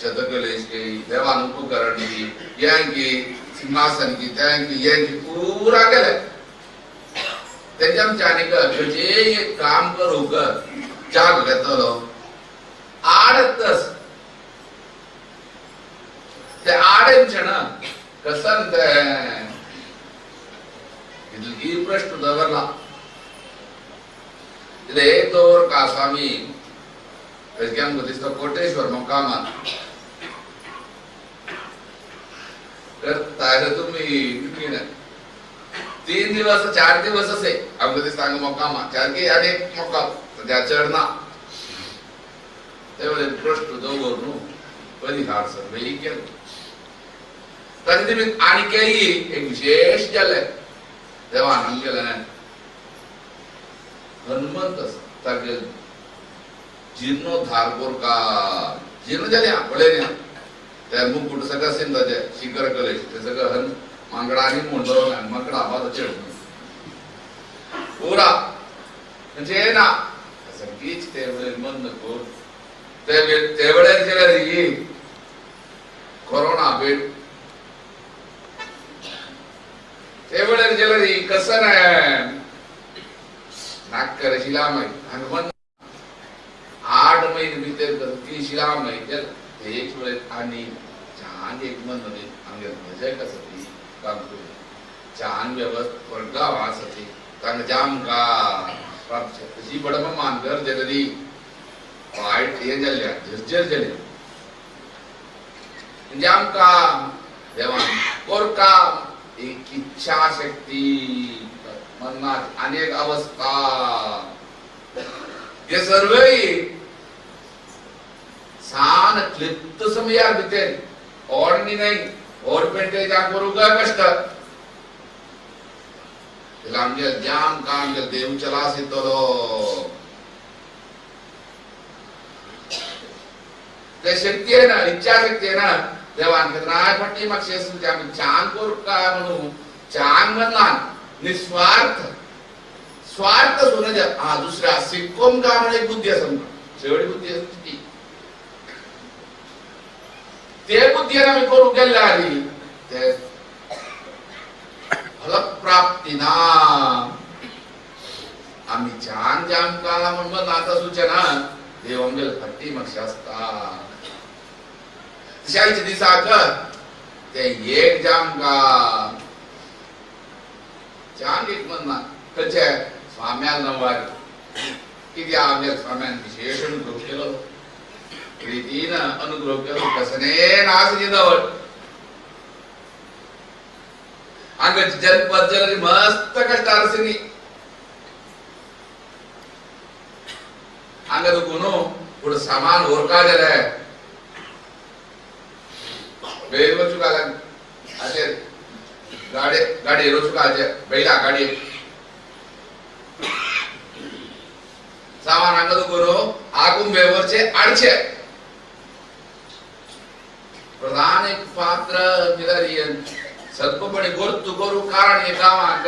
शतकलेश की देवान उपकरण की यांकी सिंहासन की त्यांकी यांकी पुरा केले तेंच्या आमच्या जे एक काम करूंक जाग घेतलो 8 तास ते 8 ना कसं ते इतकी प्रश्न दवरला एक दवर का स्वामी आमकां दिसता कोटेश्वर मुक्कामात करताय तुम्ही 3 दिवस 4 दिवस असे आमकां दिसता हांगा मुक्कामा 4 की आनी एक मुक्काम सद्या चड ना ते वेळेर प्रश्न दवर न्हू परिहार सर्वय केलो ताजे निमित्त आनीकय एक विशेष जालें देवान आमगेलें हनुमंत आसा तागे जीर्णोद्धार कोरका जीर्ण जालें पळयलें ते मुकुट सगळं आशिल्लें ताजे शिखर कलेश ते सगळं हन मांगडांनी म्हूण दवरलें माकडा आवाज चड पुरा म्हणजे ना सगळीच ते वेळेर मन कर ते वेळेर जाल्यार ही कोरोना भेट ते वेळेर जाल्यार ही कसं नाक्कर शिलामय हांगा मन 8 महिने भितर ती शिलामय एक वेळेर आनी छान एक मन आमगे मजा आसा ती काम करून छान व्यवस्था गांव आसा ती तांकां जामकां प्राप्त तशी बडमा मानकर जाल्यार वायट हें जाल्ल्या जर्जर जाल्या म्हणजे आमकां देवान कोरका एक इच्छा शक्ती मनात अनेक अवस्था हे सर्वय सान क्लिप्त समया भितर ओडणी नाही ओड पेंटे जाम करूंक कष्ट आमगे जाम काम देव चलास येतलो ते शक्ती आहे ना इच्छा शक्ती आहे ना देवान केन्नाय फाटी मातशें आमी छान करूंक म्हणून छान मनान निस्वार्थ स्वार्थ सोडून हा दुसऱ्या सिक्कोम का म्हणून एक बुद्धी आसा आमकां शेवटी बुद्धी आसा ती ते बुद्धीन आमी करूंक गेल्ले आदी ते फलप्राप्ती ना आमी छान जामकां म्हण मनांत आसूचें ना देव आमगेले फाटी मातशें आसता तशें आयच्या दिसाक ते एक जामकां छान एक मन खंयचे स्वाम्यान नवार कित्याक आमगे स्वाम्यान विशेष अनुग्रह केलो प्रितीन अनुग्रह केलो कसनेन आसा जवळ हांगा जनपद जाल्यार मस्त कश्टार आशिल्ली हांगा तुका न्हू पूण सामान व्हरपा जाल्यार बैल वचूंक हाचेर गाडये गाडयेर वचूंक हाचेर बैला गाडयेर सामान हांगा तुका न्हू आगुंबे व्हरचें हाडचें प्रधान एक पात्र म्हणल्यार सत्पपणी गोर्तू करू कारण हे गांवाक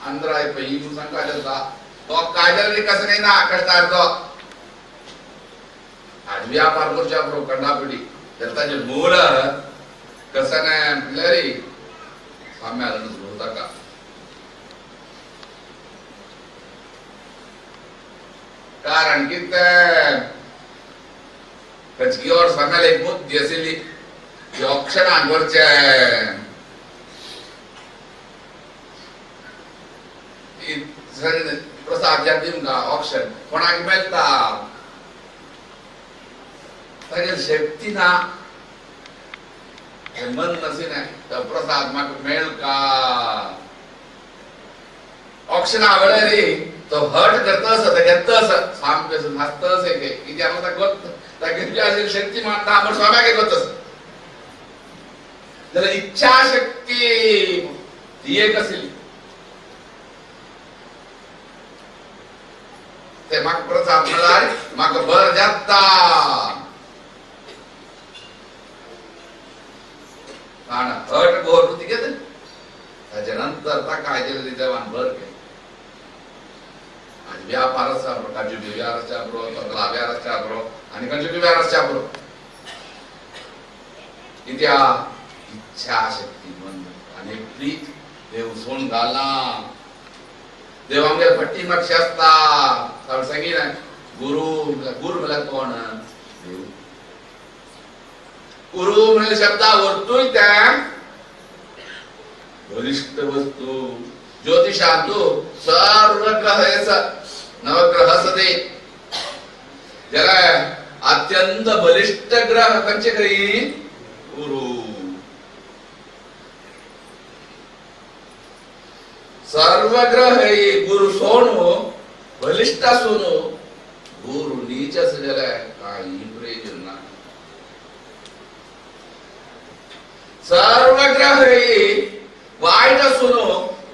आंध्राय पळय सांगता जाता तो काय जाल्यार कसं नाही ना कष्टार तो आज व्यापार करच्या कंडापिडी तर ताजें मूळ कसं नाही म्हणल्यार स्वाम्यान अनुग्रह ताका कारण कितें खंयची और स्वाम्याला एक बुद्धी आशिल्ली ती अक्षरान करचें प्रसाद दिवंक ऑप्शन कोणाक मेळटा तागेली शक्ती ना मन नसीने तो प्रसाद म्हाका मेळ का ऑप्शना वेळार तो हट करतस घेतस सामकें नाचतस कित्याक ताका तागेली शक्ती मानता म्हण स्वाम्याक करतस जाल्यार इच्छाशक्ती ती एक आसली ते म्हाका प्रसाद मेळ्ळ्यार म्हाका बरें जाता. हट भर ती घेत ताच्या नंतर ताका आयजेले देवान भर केलें. आज व्यापार आसा बरो, काजू बी व्यार आसच्या बरो, तकला व्यार आसच्या बरो आनी खंयचे बी व्यार आसच्या बरो. कित्याक इच्छाशक्ती मन आनी प्रीत देव सोण घाला. देव आमगे फटी मागशी आसता सांगिना गुरु गुरु म्हळ्यार कोण देव. गुरु म्हणले शब्दा वरतूय त्या बलिष्ठ वस्तू ज्योतिषांतु सर्व ग्रह नवग्रह सदे ज्याला अत्यंत बलिष्ठ ग्रह खंयचे खरी गुरु. सर्व ग्रह गुरु सोणू बलिष्ठ आसून गुरु नीच आसा जाल्यार काही प्रयोजन ना. सर्व ग्रह वायट आसून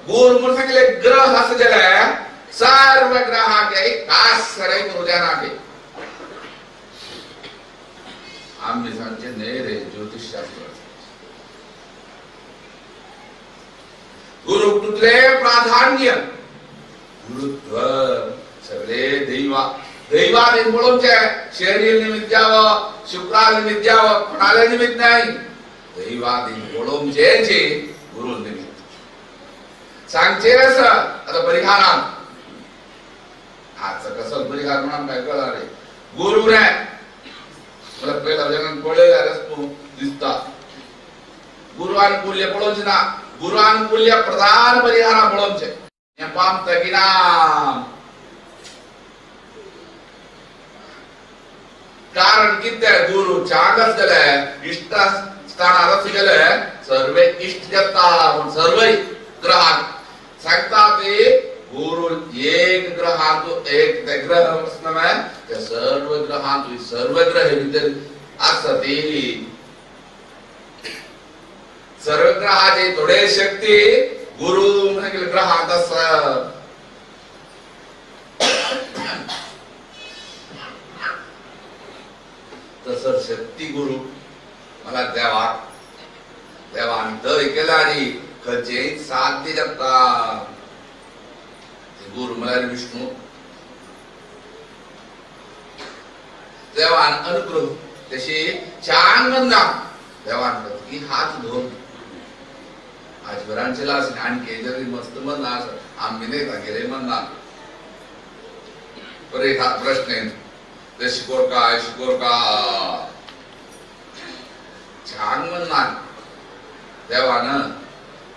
गुरु म्हूण सांगले ग्रह आसा जाल्यार सर्व ग्रहाक खास सराय गुरुजानाक आमी सांगचे न्हय रे ज्योतिषशास्त्र. गुरु तुतले प्राधान्य गुरुत्व सगळे दैवा दैवाधीन पळोवचे शरीर निमित्त जावं शुक्रा निमित्त जावं कोणाले निमित्त नाही दैवाधीन पळोवचे गुरु निमित्त सांगचे आसा. आतां परिहारान आज कसो परिहार म्हणून आमकां कळना रे. गुरु रे मला पयला जगान पळयल्यार तूं दिसता गुरुआनुकूल्य पळोवचें ना. गुरुआनुकूल्य प्रधान परिहारा पळोवचें हें तगिनाम. कारण कितें गुरु चांग आसतले इश्ट स्थानार आसतले सर्वे इश्ट जाता म्हण सर्व ग्रहाक सांगता ते गुरु एक ग्रहांतु एक ते ग्रह आसना ते सर्व ग्रहांतु सर्व ग्रह भितर आसता ती सर्व ग्रहाची थोडे शक्ती गुरु म्हणून ग्रहांत आसा. तसं शक्ती गुरु मला देवाक देवान दर केल्यार खंयचेय साध्य जाता. गुरु म्हळ्यार विष्णू. देवान अनुग्रह तशी छान म्हणना देवान की हात धरून आज बरांचेला आनी जरी मस्त म्हणना आसा आमी न्हय तागेले म्हणना बरे प्रश्न ते शिकोर काय शिकोर का छान म्हणना देवान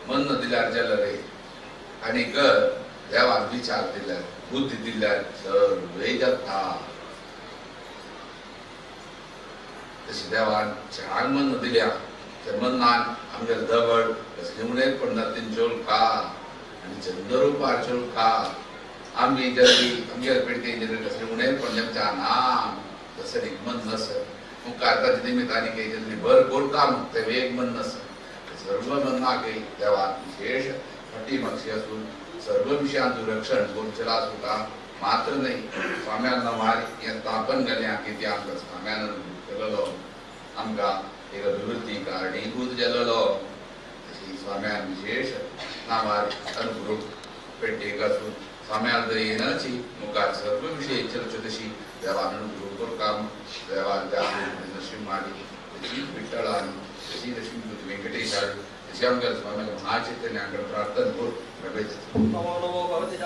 मन दिल्यार जाल्यार रे आनीक देवान विचार दिल्यार बुद्धी दिल्यार सर्वे जाता. तशी देवान छान मन दिल्या ते मनान आमगे दगड कसली पडना तेंच्यो का आनी चंद्ररूपाच्यो का आमी जरी आमगे पेडके जरी कसले उणें पडल्या ना तसं एक मन नस मुखार ताच्या निमित्तान जरी भर कोरता ते वेग मन नस सर्व मनाक देवान विशेष फटी मागशी आसून सर्व विशयांचो रक्षण गोमचला सुद्धा मात्र न्हय स्वाम्यान नांवार हें स्थापन केलें की ती आमकां स्वाम्यान केलेलो आमकां एक अभिवृद्धी कारणीभूत जालेलो तशी स्वाम्यान विशेष नांवार अनुग्रह पेड्डेक आसून स्वाम्यान दयेनची मुखार सर्व विशय चलच्यो तशी देवान अनुग्रह करता. देवान नशीब माडी तशी विठ्ठलान तशी लक्ष्मी वेंकटेशान तशी आमकां स्वाम्यान महाचैतन्याकडे प्रार्थना करून नमो नमो भवति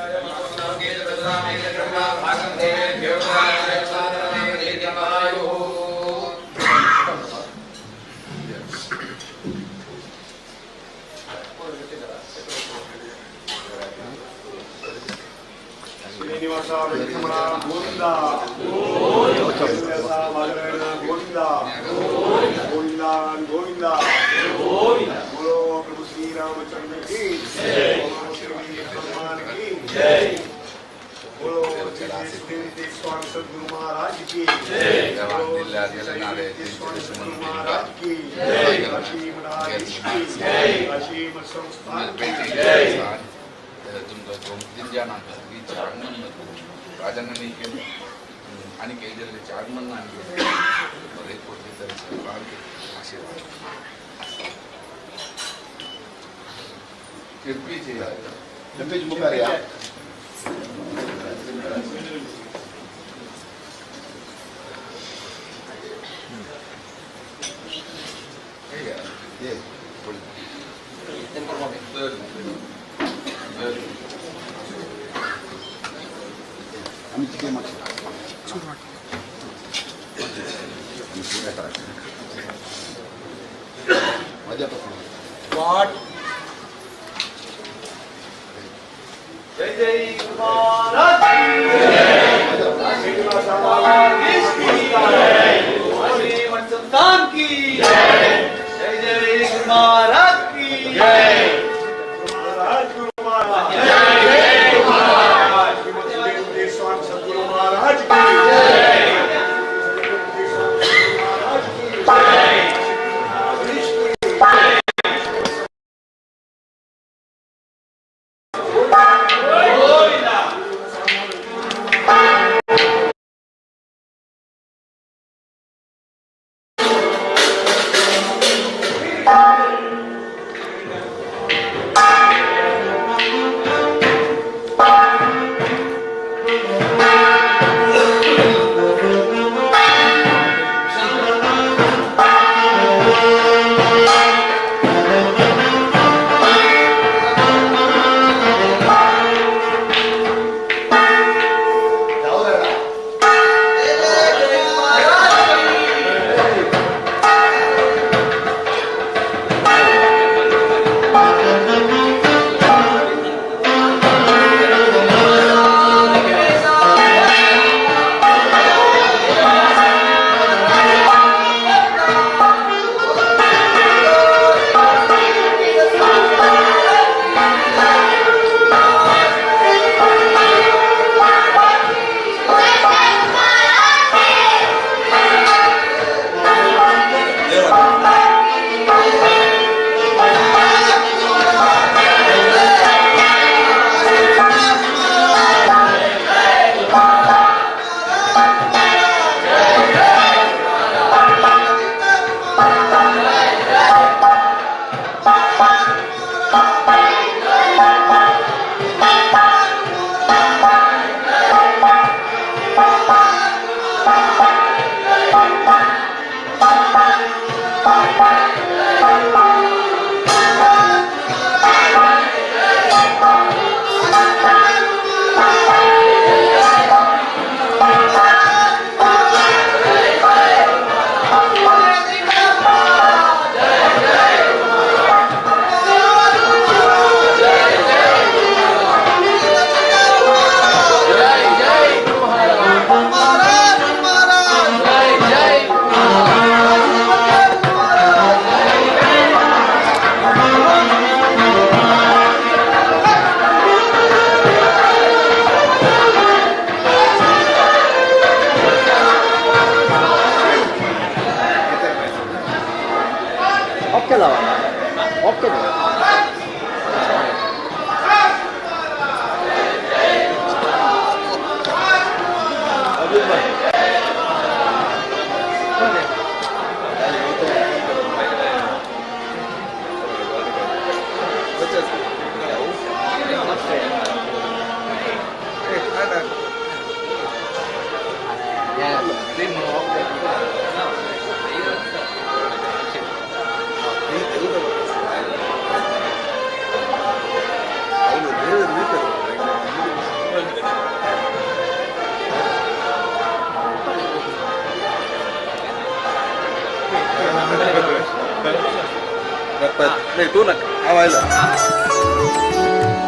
श्रीनिवास वेंकटरमण गोविंद गोविंद गोविंद गोविंद. श्री हनुमान की जय। बोलो श्री स्वामी सद्गुरु महाराज की जय। स्वामी सद्गुरु महाराज की जय। काशी मठाधीश की जय। काशी मठ संस्थान की जय। राजांनी केलं आणि केलेले आगमन आणि आशीर्वाद मुखार या. What? जय जय महाराज की जय। जय जय महाराज की जय। महाराज गुरु महाराज जय। महाराज स्वामी सद्गुरु महाराज की जय। महाराज की जय।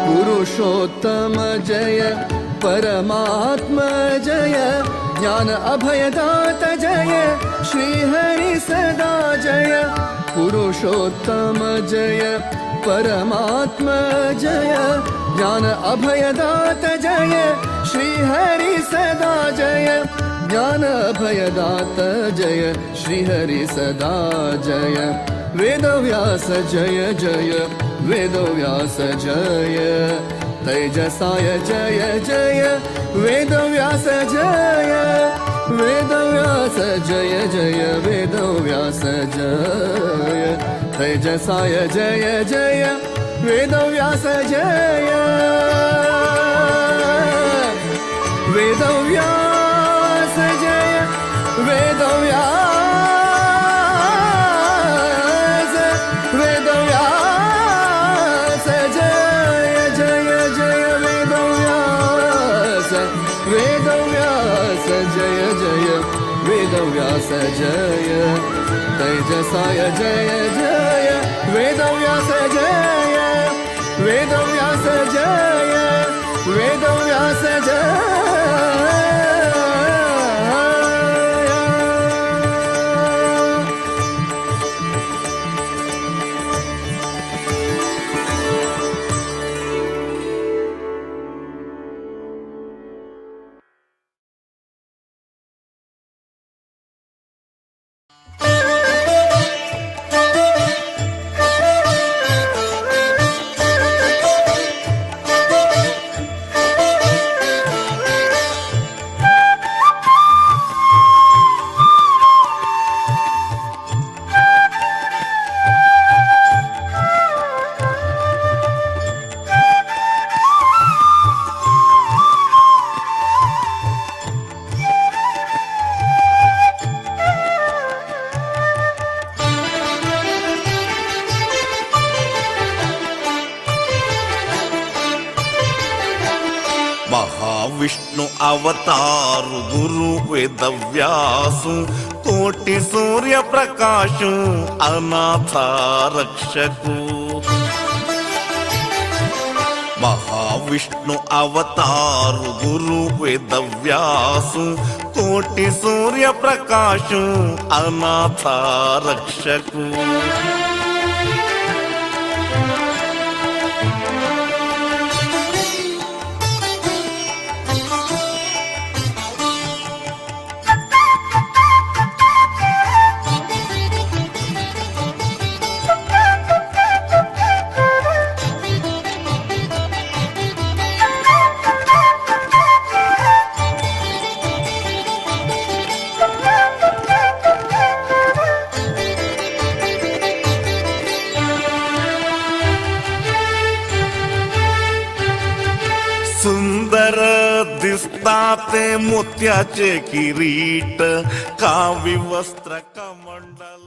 पुरुषोत्तम जय परमात्मा जय ज्ञान अभयदाता जय श्री हरि सदा जय। पुरुषोत्तम जय परमात्म जय ज्ञान अभयदात जय श्री हरि सदा जय ज्ञान अभयदात जय श्री हरि सदा जय वेदव्यास जय जय वेदव्यास जय तेजसाय जय जय वेदव्यास जय वेदव्यास जय जय वेदव्यास जय तेजसाय जय जय वेदव्यास जय वेदव्यास जय वेदव्यास वेदव्यास जय जय जय वेदव्यास वेदव्यास जय जय वेदव्यास जय तेजसाय जय जय वेदव्यास जय वेदव्यास जय वेदव्यास जय। Mahavishnu अवतार गुरु वेदव्यासु कोटि सूर्य प्रकाशु अनाथ रक्षकु। महाविष्णु अवतार गुरु वेदव्यासु कोटि सूर्य प्रकाशु अनाथ रक्षकु। सुंदर दिसतात मोत्याचे किरीट कावी वस्त्र कमंडल।